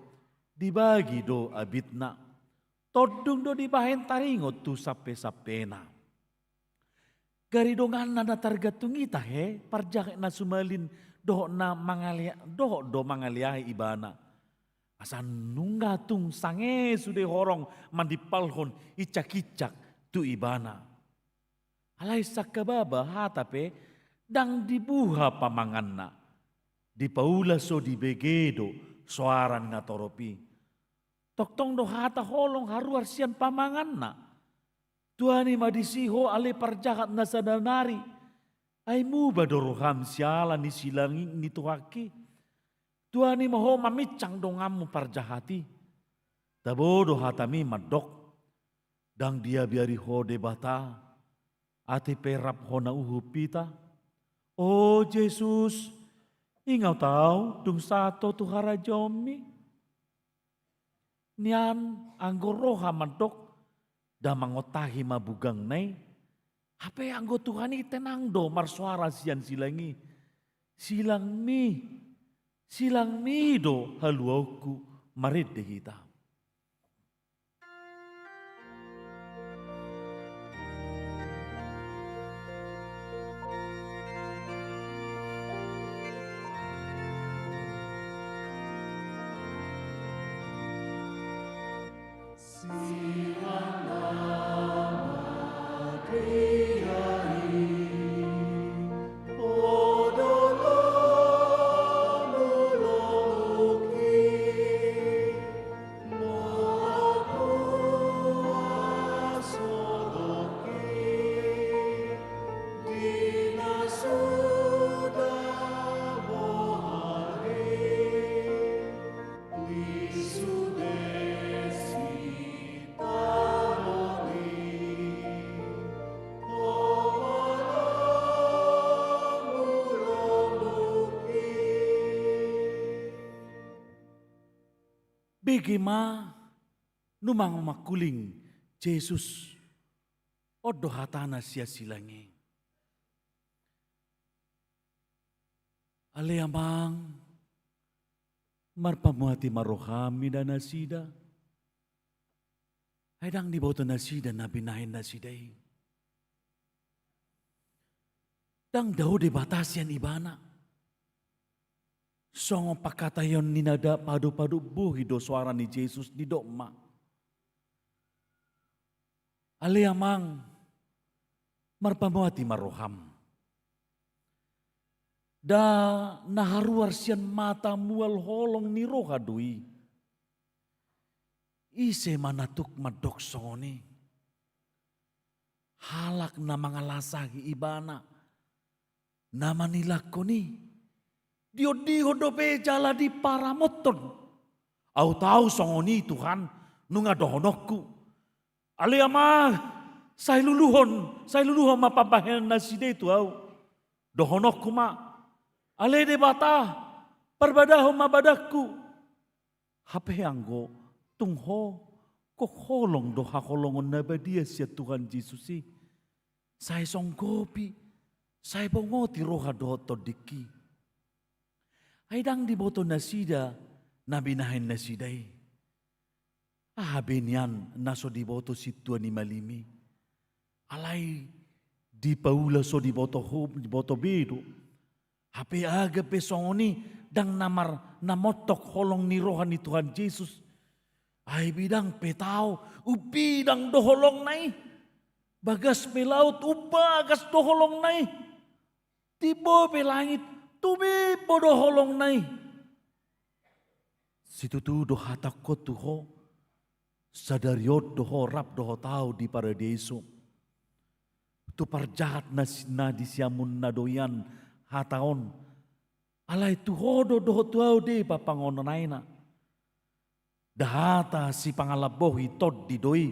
Dibagi do abitna. Tondung do dibahen taringot tu sampesampena. Gari donganna na targantung i tahe, parjahat na sumalin dohot na mangale-, dohot do mangaleahi ibana. Asa nunga tung sange sude horong mandimpalhon icak-icak tu ibana. Alai sangkababa hata pe ndang dibuha pamanganna. Dipaula so dibege do soara ni natorop i. Tongtong do hata holong haruar sian pamanganna. Tuani ma disi ho ale parjahat na sada nari. Ai muba do roham siala ni silang ni Tuhanki. Tuani ma ho maminsang donganmu parjahat i. Tabo do hatami mandok. Ndang diabiari ho Debata. Ate pe rap hona uhum hita. O Jesus, ingot au dung sahat ho tu harajaonmi. Nian anggo roha mandok, ndang mangontahi ma bugangna i. Hape anggo Tuhan i tenang do marsoara sian silang i. Silangmi, silangmi do haluaonku, marende hita. Bege ma, numang mangkuling Jesus. On do hatana sian silang i. Ale Amang, marpamuati ma roham, ninna nasida. Ai ndang diboto nasida na binahen nasida i. Ndang dao Debata sian ibana. Songon pangkataion ni na da pado-pado bohi do soara ni Jesus, didok ma. Ale Amang, marpamuati ma roham. Nda na haruar sian mata mual holong ni roha do i. Ise ma na tuk mandok songon i? Halak na mangalasahi ibana, na manilangkon i. Diondihon dope jala diparamothon. Au tau songon i Tuhan, nunga dohononku. Ale Amang, sai luluhon, sai luluhon ma pambahenan nasida i tu au. Dohononku ma. Ale Debata, parbadahon ma badanku. Hape anggo tung ho, gok holong do haholongon na badia sian Tuhan Jesus i. Sai songgopi, sai bongoti roha dohot tondingki. Ai ndang diboto nasida na binahen nasida i. Aha be nian na so diboto sintua ni malim i? Alai dipaula so diboto ho, diboto be do. Hape agak pe songon i, ndang na mar, na montok holong ni roha ni Tuhan Jesus. Ai bidang pe tao, umbidang do holongna i. Bagas pe laut, umbagas do holongna i. Timbo pe langit, tumimbo do holongna i. Situtu do hatangkon tu ho, sadari on do ho rap dohot au di paradeiso. Tu parjahat na si, na di siamunna do ian hata on. Alai tu ho do dohot tu au deba pangononai na. Nda hata sipangalambohi tondi do i.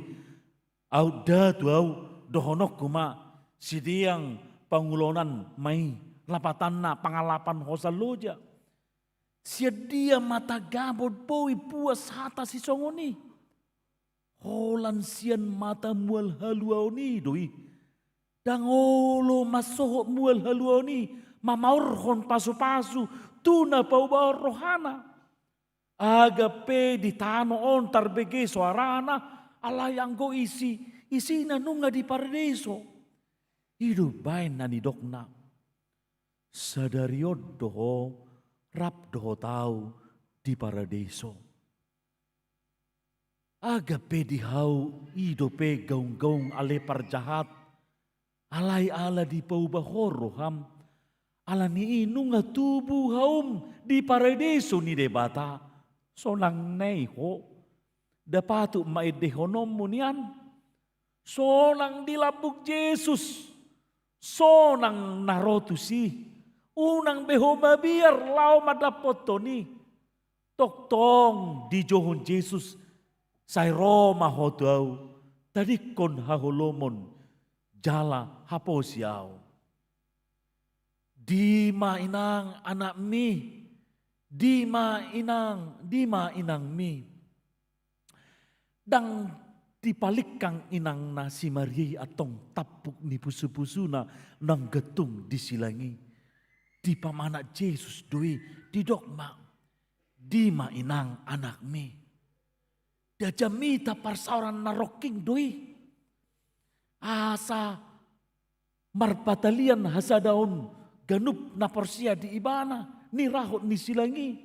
Au nda tu au, dohononku ma, sideang pangulonan ma i, lapatanna pangalapan hosa loja. Sian dia ma tagabon boi puas hata sisongon i? Holan sian mata mual haluaon i do i. Ndang olo mansohot mual haluaon i, mamaorhon pasupasu tu na paubahon rohana. Agak pe di tano on tarbege soarana, alai anggo isi, isina nunga di paradeiso. I do umbaen na nidokna. Sadari on do ho rap dohot au di paradeiso. Agak pe di hau i dope gaung-gaung ale parjahat, alai ala dipauba ho roham, ala ni i nunga tubu haum di paradeiso ni Debata, sonang nai ho. Nda patut ma endehononmu nian. Sonang di lambung Jesus, sonang na ro tusi. Unang be ho mabiar laho mandapothon i. Tongtong dijouhon Jesus, sai ro ma ho tu ahu, tadingkon haholomon, jala haposi ahu. Dima inang anakmi, dima inang, dima inangmi. Ndang dipalingkang inangna si Maria i antong tampuk ni pusupusuna naung gantung di silang i. Dipamanat Jesus do i, didok ma, dima inang anakmi. Dia jamita parsaoran na rongking do i. Asa marpatalian hasadaon ganup na porsea di ibana, nirahut ni silang i.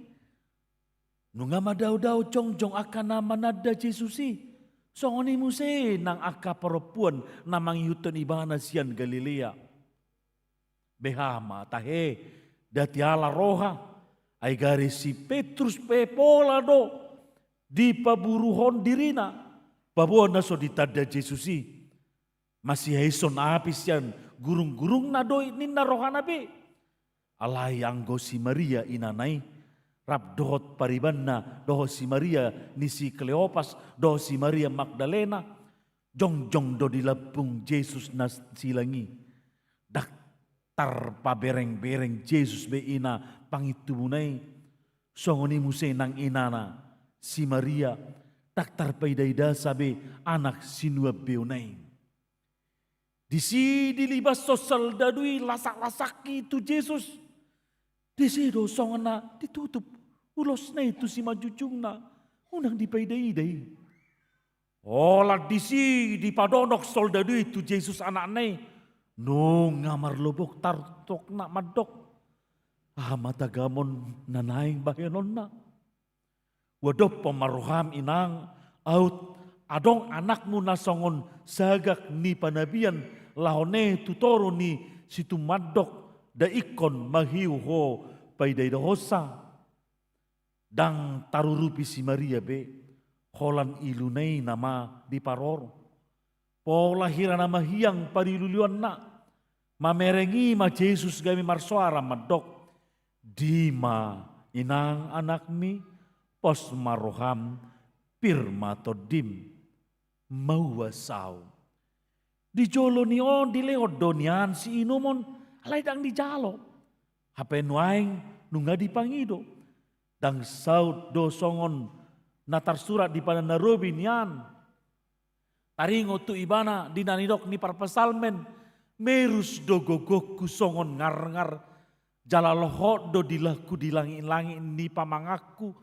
Nunga madaodao jongjong angka na mananda Jesus i. Songon i muse nang angka parompuan na mangihuthon ibana sian Galilea. Beha ma tahe, ndada ala roha, ai gari si Petrus pe pola do dipaburuhon dirina, paboa na so ditanda Jesus i. Masihaison api sian gurunggurungna do i ninna rohana be. Alai anggo si Maria inana i, rap dohot paribanna, dohot si Maria ni si Kleopas, dohot si Maria Magdalena, jongjong do di lambung Jesus na silang i. Ndang tarpaberengbereng Jesus be ina pangintubuna i. Songon i muse nang inana si Maria, ndang tarpaidaidasa be anak sinuanbeuna i. Disi dilibashon soldadu i lasak-lasakki tu Jesus. Disi do songon na ditutup ulosna i tu simanjujungna, unang dipaidaida i. Holan disi dipadonok soldadu i tu Jesus anakna i, nunga marlobok tartokna mandok, aha ma tagamon na naeng bahenonna? Huadophon ma roham inang, aut adong anakmu na songon sagak ni panabian laho ne tu toru ni situmandok, nda ingkon ma hiu ho paidaidahonsa. Ndang tarurupi si Maria be, holan iluna i nama diparoro. Pola hira na mahiang parilulionna, mamereng i ma Jesus gabe marsoara mandok, dima inang anakmi, pos ma roham, pir ma tondim, mauas ahu. Di jolo ni on dilehon do nian siinumon, alai ndang dijalo. Hape nuaeng nunga dipangido. Ndang saut do songon na tarsurat di Panarobi nian. Taringot tu ibana di na nidok ni parpsalmen, merus do gogongku songon ngarngar, jala lohot do dilangku di langit-langit ni pamanganku,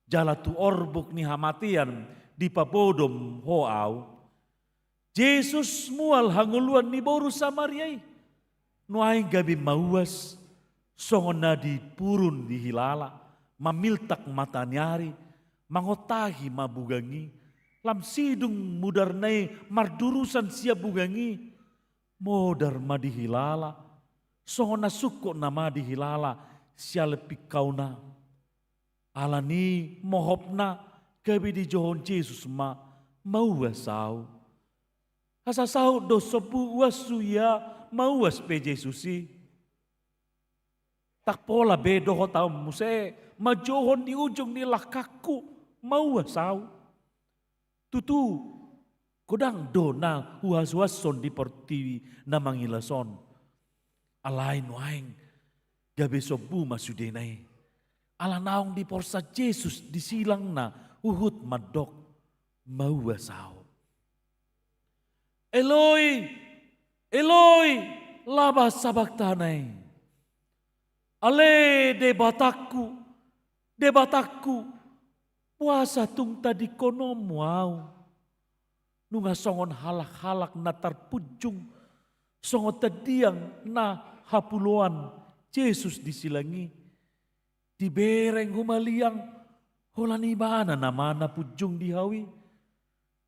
jala tu orbuk ni hamatean dipapodom ho ahu. Jesus mual hangoluan ni boru Samaria i. Nuaeng gabe mauas, songon na di purun dihilala, mamiltak mata ni ari, mangontahi ma bugang i, lam sidung mudarna i mardurusan sian bugang i, modar ma dihilala, songon na sungkot nama dihilala sian pingkauna. Alani mohopna gabe dijouhon Jesus ma, mauas ahu. Asa saut do sombu uashu ia, mauas pe Jesus i. Ndang pola be dohot ahu muse, manjouhon di ujung ni langkangku, mauas ahu. Tutu, godang do na huhasuashon di portibi na mangilas on. Alai nuaeng gabe sombu ma sudena i. Ala naung diporsan Jesus di silangna huhut mandok, mauas ahu. Eloi, Eloi, lama sabakthani? Ale Debatangku, Debatangku, boasa tung tadingkononmu ahu? Nunga songon halak-halak na tarpunjung, songon tandiang na hapuloan Jesus di silang i. Dibereng humaliang, holan ibana nama na punjung di hau i.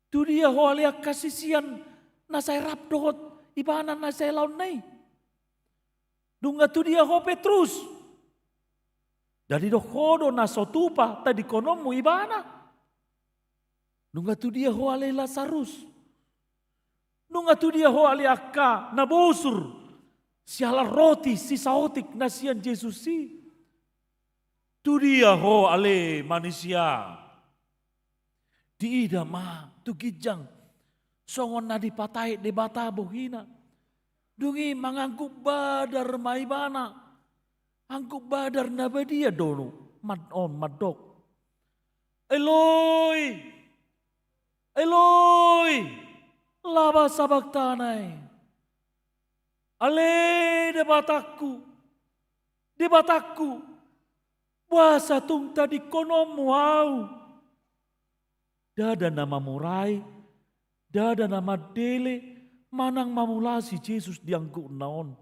Tu dia ho ale angka sisean na sai rap dohot ibana na sai laonna i? Nunga tu dia ho Petrus? Nda didok ho do na so tupa tadingkononmu ibana? Nunga tu dia ho ale Lasarus? Nunga tudia ho ale angka na bosur siala roti sisaotik na sian Jesus i? Tudia ho ale manisia? Diida ma tu ginjang songon na dipataek Debata bohina. Dung i mangangguk badar ma ibana. Angguk badar na badia do on mandok: Eloi, Eloi, lama sabaktanai? Ale Debatangku, Debatangku, boasa tung tadingkononmu ahu? Ndada na mamurai, ndada na mandele manang mamulasi Jesus di anggukna on.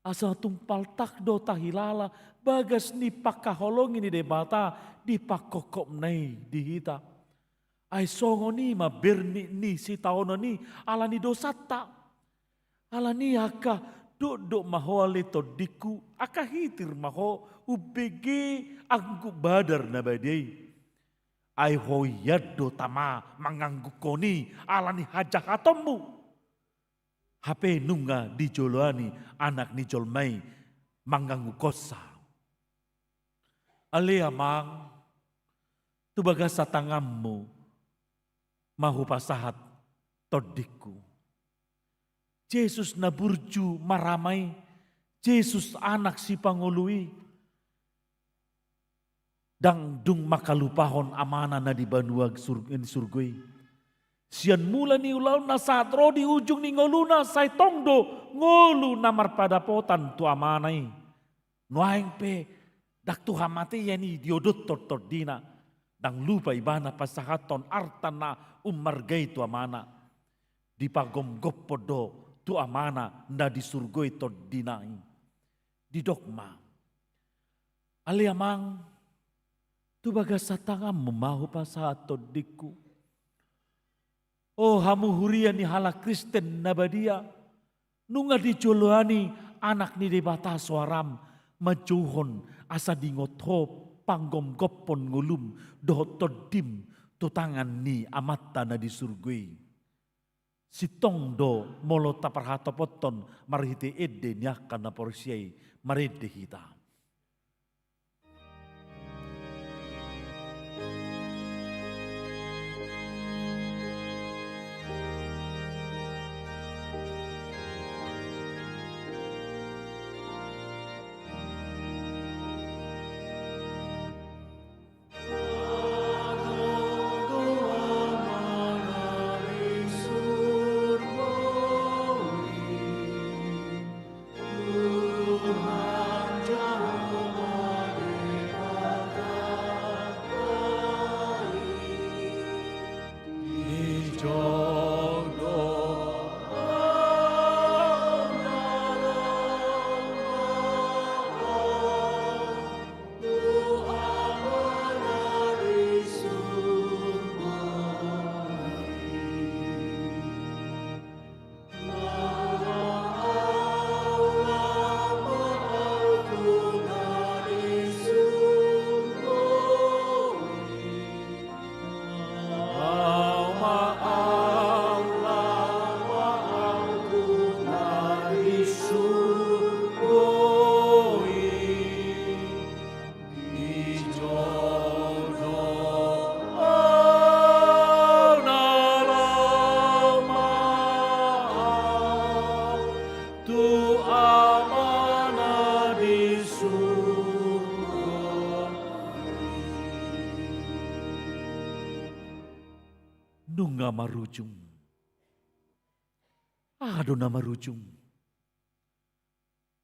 Asa tung paltak do tahilala bagas ni pangkaholongi ni Debata di pangkophopna i di hita. Ai songon i ma bernit ni sitaonon i ala ni dosanta. Ala ni i angka dokdok ma ho ale tondingku, angka hitir ma ho umbege angguk badar na badia i. Ai ho ian do tama manganggukhon i ala ni hajahatonmu. Hape nunga dijoloani Anak ni jolma i manganggukhonsa. Ale Amang, tu bagasan tanganmu ma hupasahat tondingku. Jesus na burju marama i, Jesus Anak Sipangolu i, ndang dung mangkalupahon Amana na di banua sur-, surgo i. Sian mula ni ulaonna sahat ro di ujung ni ngoluna sai tong do ngolu na marpadapotan tu Amana i. Nuaeng pe ndang tu hamatean i diodothon tondina, ndang lupa ibana pasahathon arta na ummarga i tu Amana. Dipagomgophon do tu Amana na di surgo i tondina i. Didok ma: Ale Amang, tu bagasan tanganmu ma hupasahat tondingku. O hamu huria ni halak Kristen na badia, nunga dijoloani Anak ni Debata soaram manjouhon asa diingot ho panggomgophon ngolum dohot tondim tu tangan ni Amanta na di surgo i. Sintong do molo taparhatopothon marhite ende ni angka na porsea i. Marende hita. Nunga marujung. Aha do na marujung?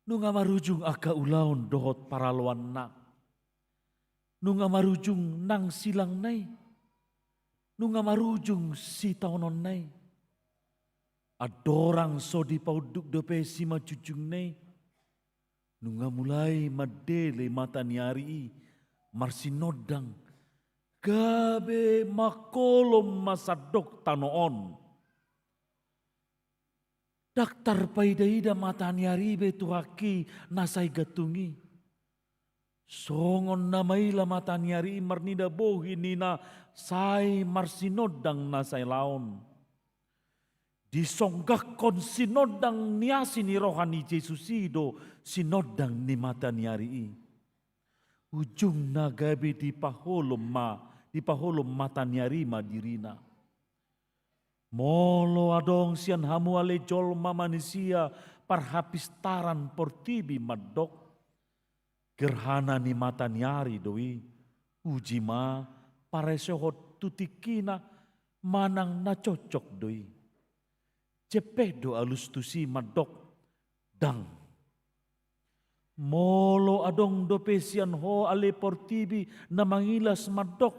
Nunga marujung angka ulaon dohot paraloanna. Nunga marujung nang silangna i. Nunga marujung sitaononna i. Andorang so dipaunduk dope simanjujungna i, nunga mulai mandele mata ni ari i marsinondang, gabe mangkolom ma sandok tano on. Ndang tarpaida-ida mata ni ari i be tu haki na sai gantung i. Songon na maila mata ni ari i marnida bohi ni na sai marsinondang na sai laon. Disonggakkon sinondang ni asi ni roha ni Jesus i do sinondang ni mataniari i. Ujungna gabe dipaholom ma, dipaholom mataniari ma dirina. Molo adong sian hamu ale jolma manisia parhapistaran portibi mandok, gerhana ni mataniari do i, uji ma, paresohon tu tingkina, manang na cocok do i. Jempek do alus tusi mandok, ndang. Molo adong dope sian ho ale portibi na mangilas mandok,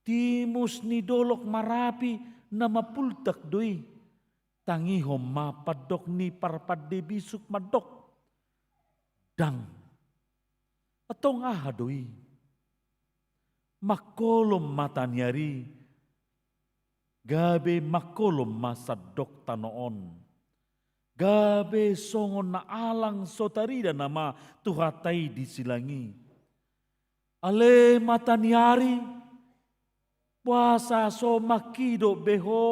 timus ni dolok Marapi na mapultak do i, tangihon ma pandok ni parpande bisuk mandok, ndang. Antong aha do i? Mangkolom mataniari, gabe mangkolom ma sandok tano on. Gabe songon na alang so tarida nama tu hata i di silang i. Ale mataniari, boasa so mangkidok be ho?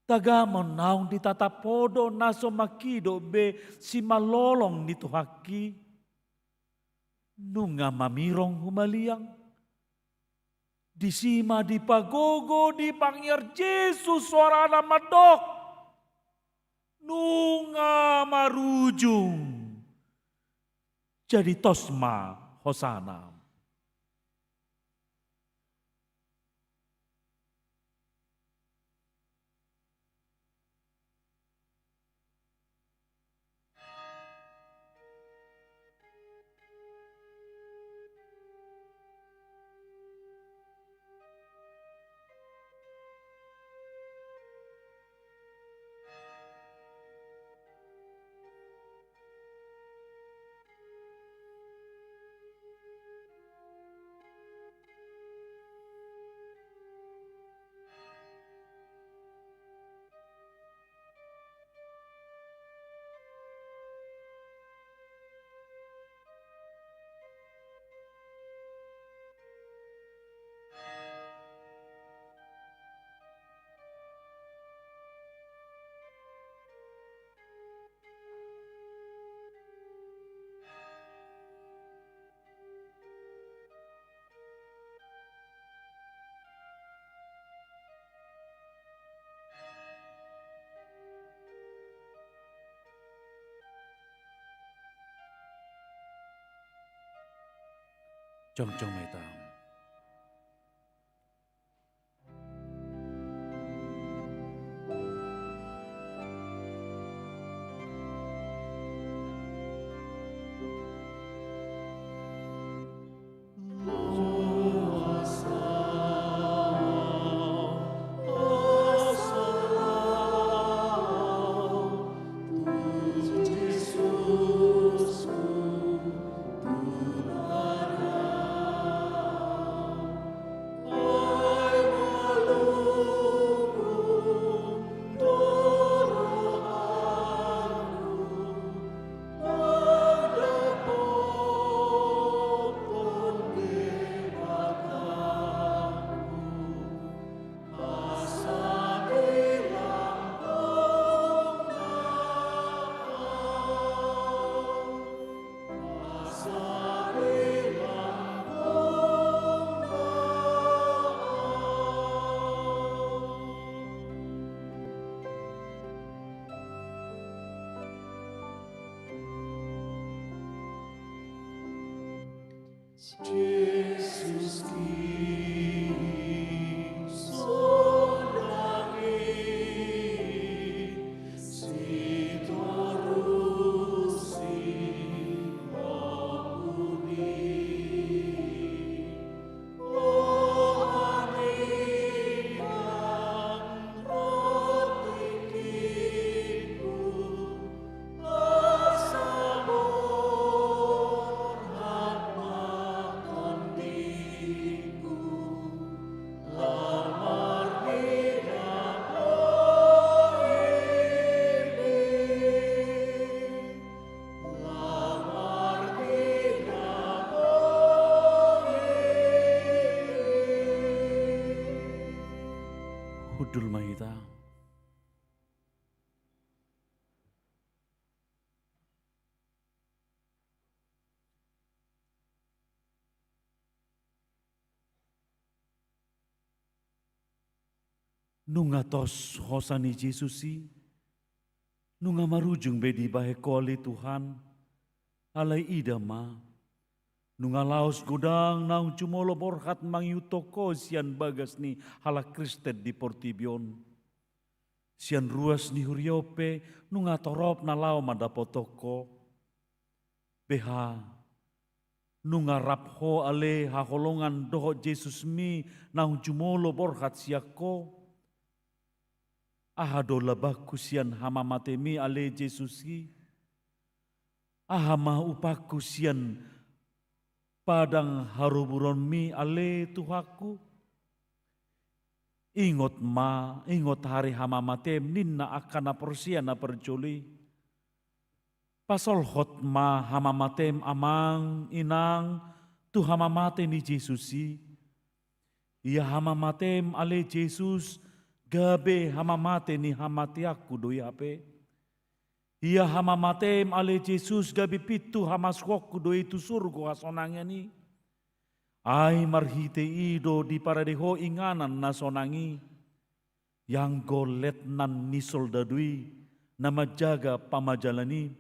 Tagamon naung ditatap ho do na so mangkidok be simalolong ni Tuhanki? Nunga mamirong humaliang. Disi ma dipagogo, dipangiar Jesus soarana mandok, nunga marujung. Jadi tos ma hosana. Jongjong ma hita. Hundul ma hita. Nunga tos hosa ni Jesus i, nunga marujung be dibahen Ho ale Tuhan, alai ida ma, nunga laos godang naung jumolo borhat mangihuthon Ho sian bagas ni halak Kristen di portibi on. Sian ruas ni huria on pe nunga torop na laho mandapothon Ho. Beha, nunga rap Ho ale haholongan dohot Jesusmi naung jumolo borhat sian Ho? Aha do labangku sian hamamateMi ale Jesus i? Aha ma upangku sian padang haroburonMi ale Tuhanku? Ingot ma, ingot hami hamamateM, ninna angka na porsea na parjolo i. Pasolhot ma hamamateM amang, inang, tu hamamate ni Jesus i. Ia hamamateM ale Jesus, gabe hamamate ni hamateanku do i hape. Ia hamamateM ale Jesus, gabe pintu hamasuonku do i tu surgo hasonangan i. Ai marhite i do diparade Ho inganan na sonang i. Ianggo letnan ni soldadu i na manjaga pamajalan i,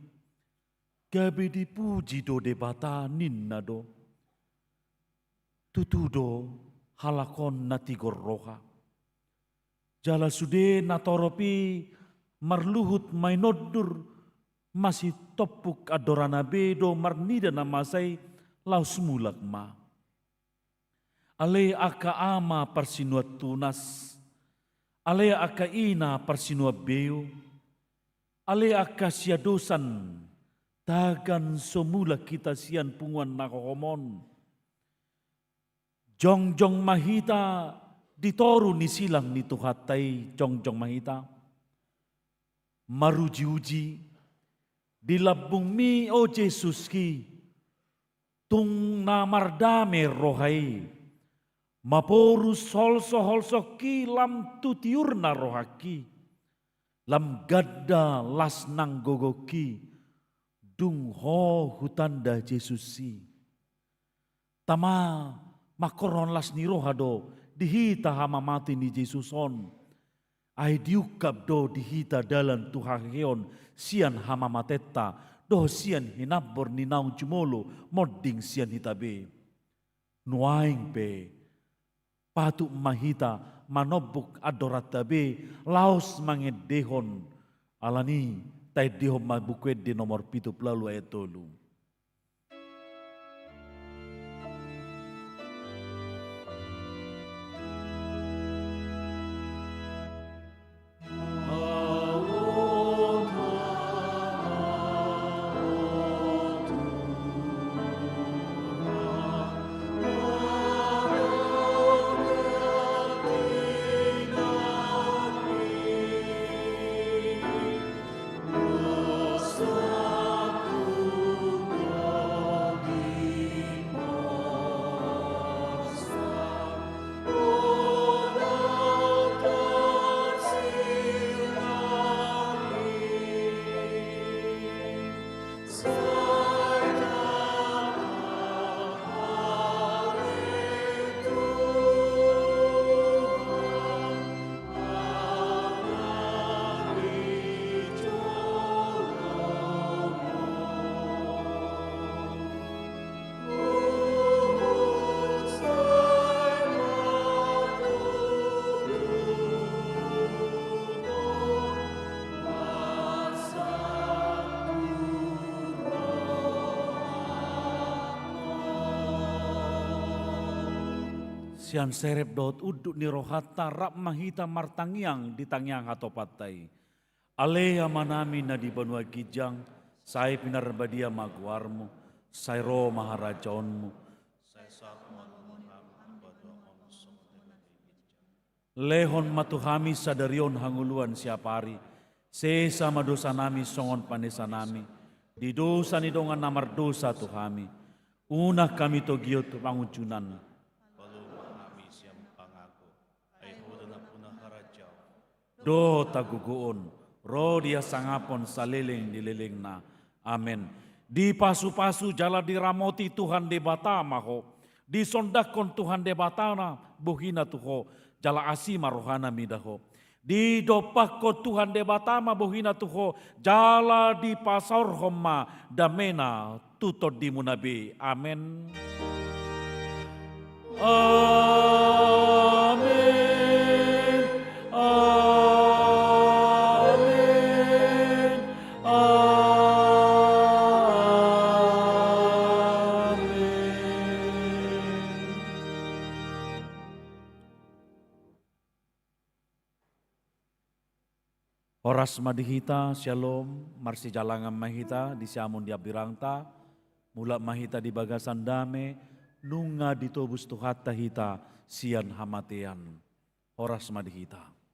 gabe dipuji do Debata, ninna do. Tutu do halak on na tigor roha. Jala sude na torop i marluhut mainondur, masitompuk andorana be do marnida na masa i, laos mulak ma. Ale angka ama parsinuan tunas, ale angka ina parsinuan beo, ale angka siadosan, tagan so mulak hita sian punguan na hohom on. Jongjong ma hita di toru ni silang ni Tuhanta i, jongjong ma hita. Marujiuji, di lambungMi, o Jesus, hi, tung na mardame roha i, maporus holsoholsongki lam tu tiurna rohangki, lam ganda las nang gogongki, dung Ho hutanda Jesus i. Tama, mangkorhon las ni roha do di hita hamamate ni Jesus on. Ai diungkap do di hita dalan tu haheheon sian hamamatenta, dohot sian hinambor ni naung jumolo monding sian hita be. Nuaeng pe, patut ma hita manombuk andoranta be, laos mangendehon. Alani, taendehon ma Buku Ende nomor pitu pulu ualu ayat tolu. Sian serep dohot unduk ni rohanta, rap ma hita martangiang di tangiang hatopanta i. Ale Amanami na di banua ginjang, sai pinarbadia ma goarMu, sai ro ma harajaonMu. Sai saut ma lomo nami, batuaon songon na di ginjang. Lehon ma tu hami sadari on hangoluan siapari, sesa ma dosa nami songon panesa nami di dosa ni dongan na mardosa tu hami. Unang hami togihon tu pangunjunan. Paluahon hami sian pangago, ai Ho do nampuna harajaon dohot hagogoon, ro di hasangapon saleleng ni lelengna. Amen. Dipasupasu jala diramoti Tuhan Debata ma ho. Disondangkon Tuhan Debata ma bohina tu ho, jala asi ma rohana mida ho. Didompakhon Tuhan Debata ma bohina tu ho, jala dipasaorhon ma damena tu tondimuna be. Amen. Amen. Amen. Amen. Horas ma di hita, syalom, marsijalangan ma hita di siamun di hambirangta, mulak ma hita di bagasan dame, nunga ditobus Tuhanta hita sian hamatean. Horas ma di hita.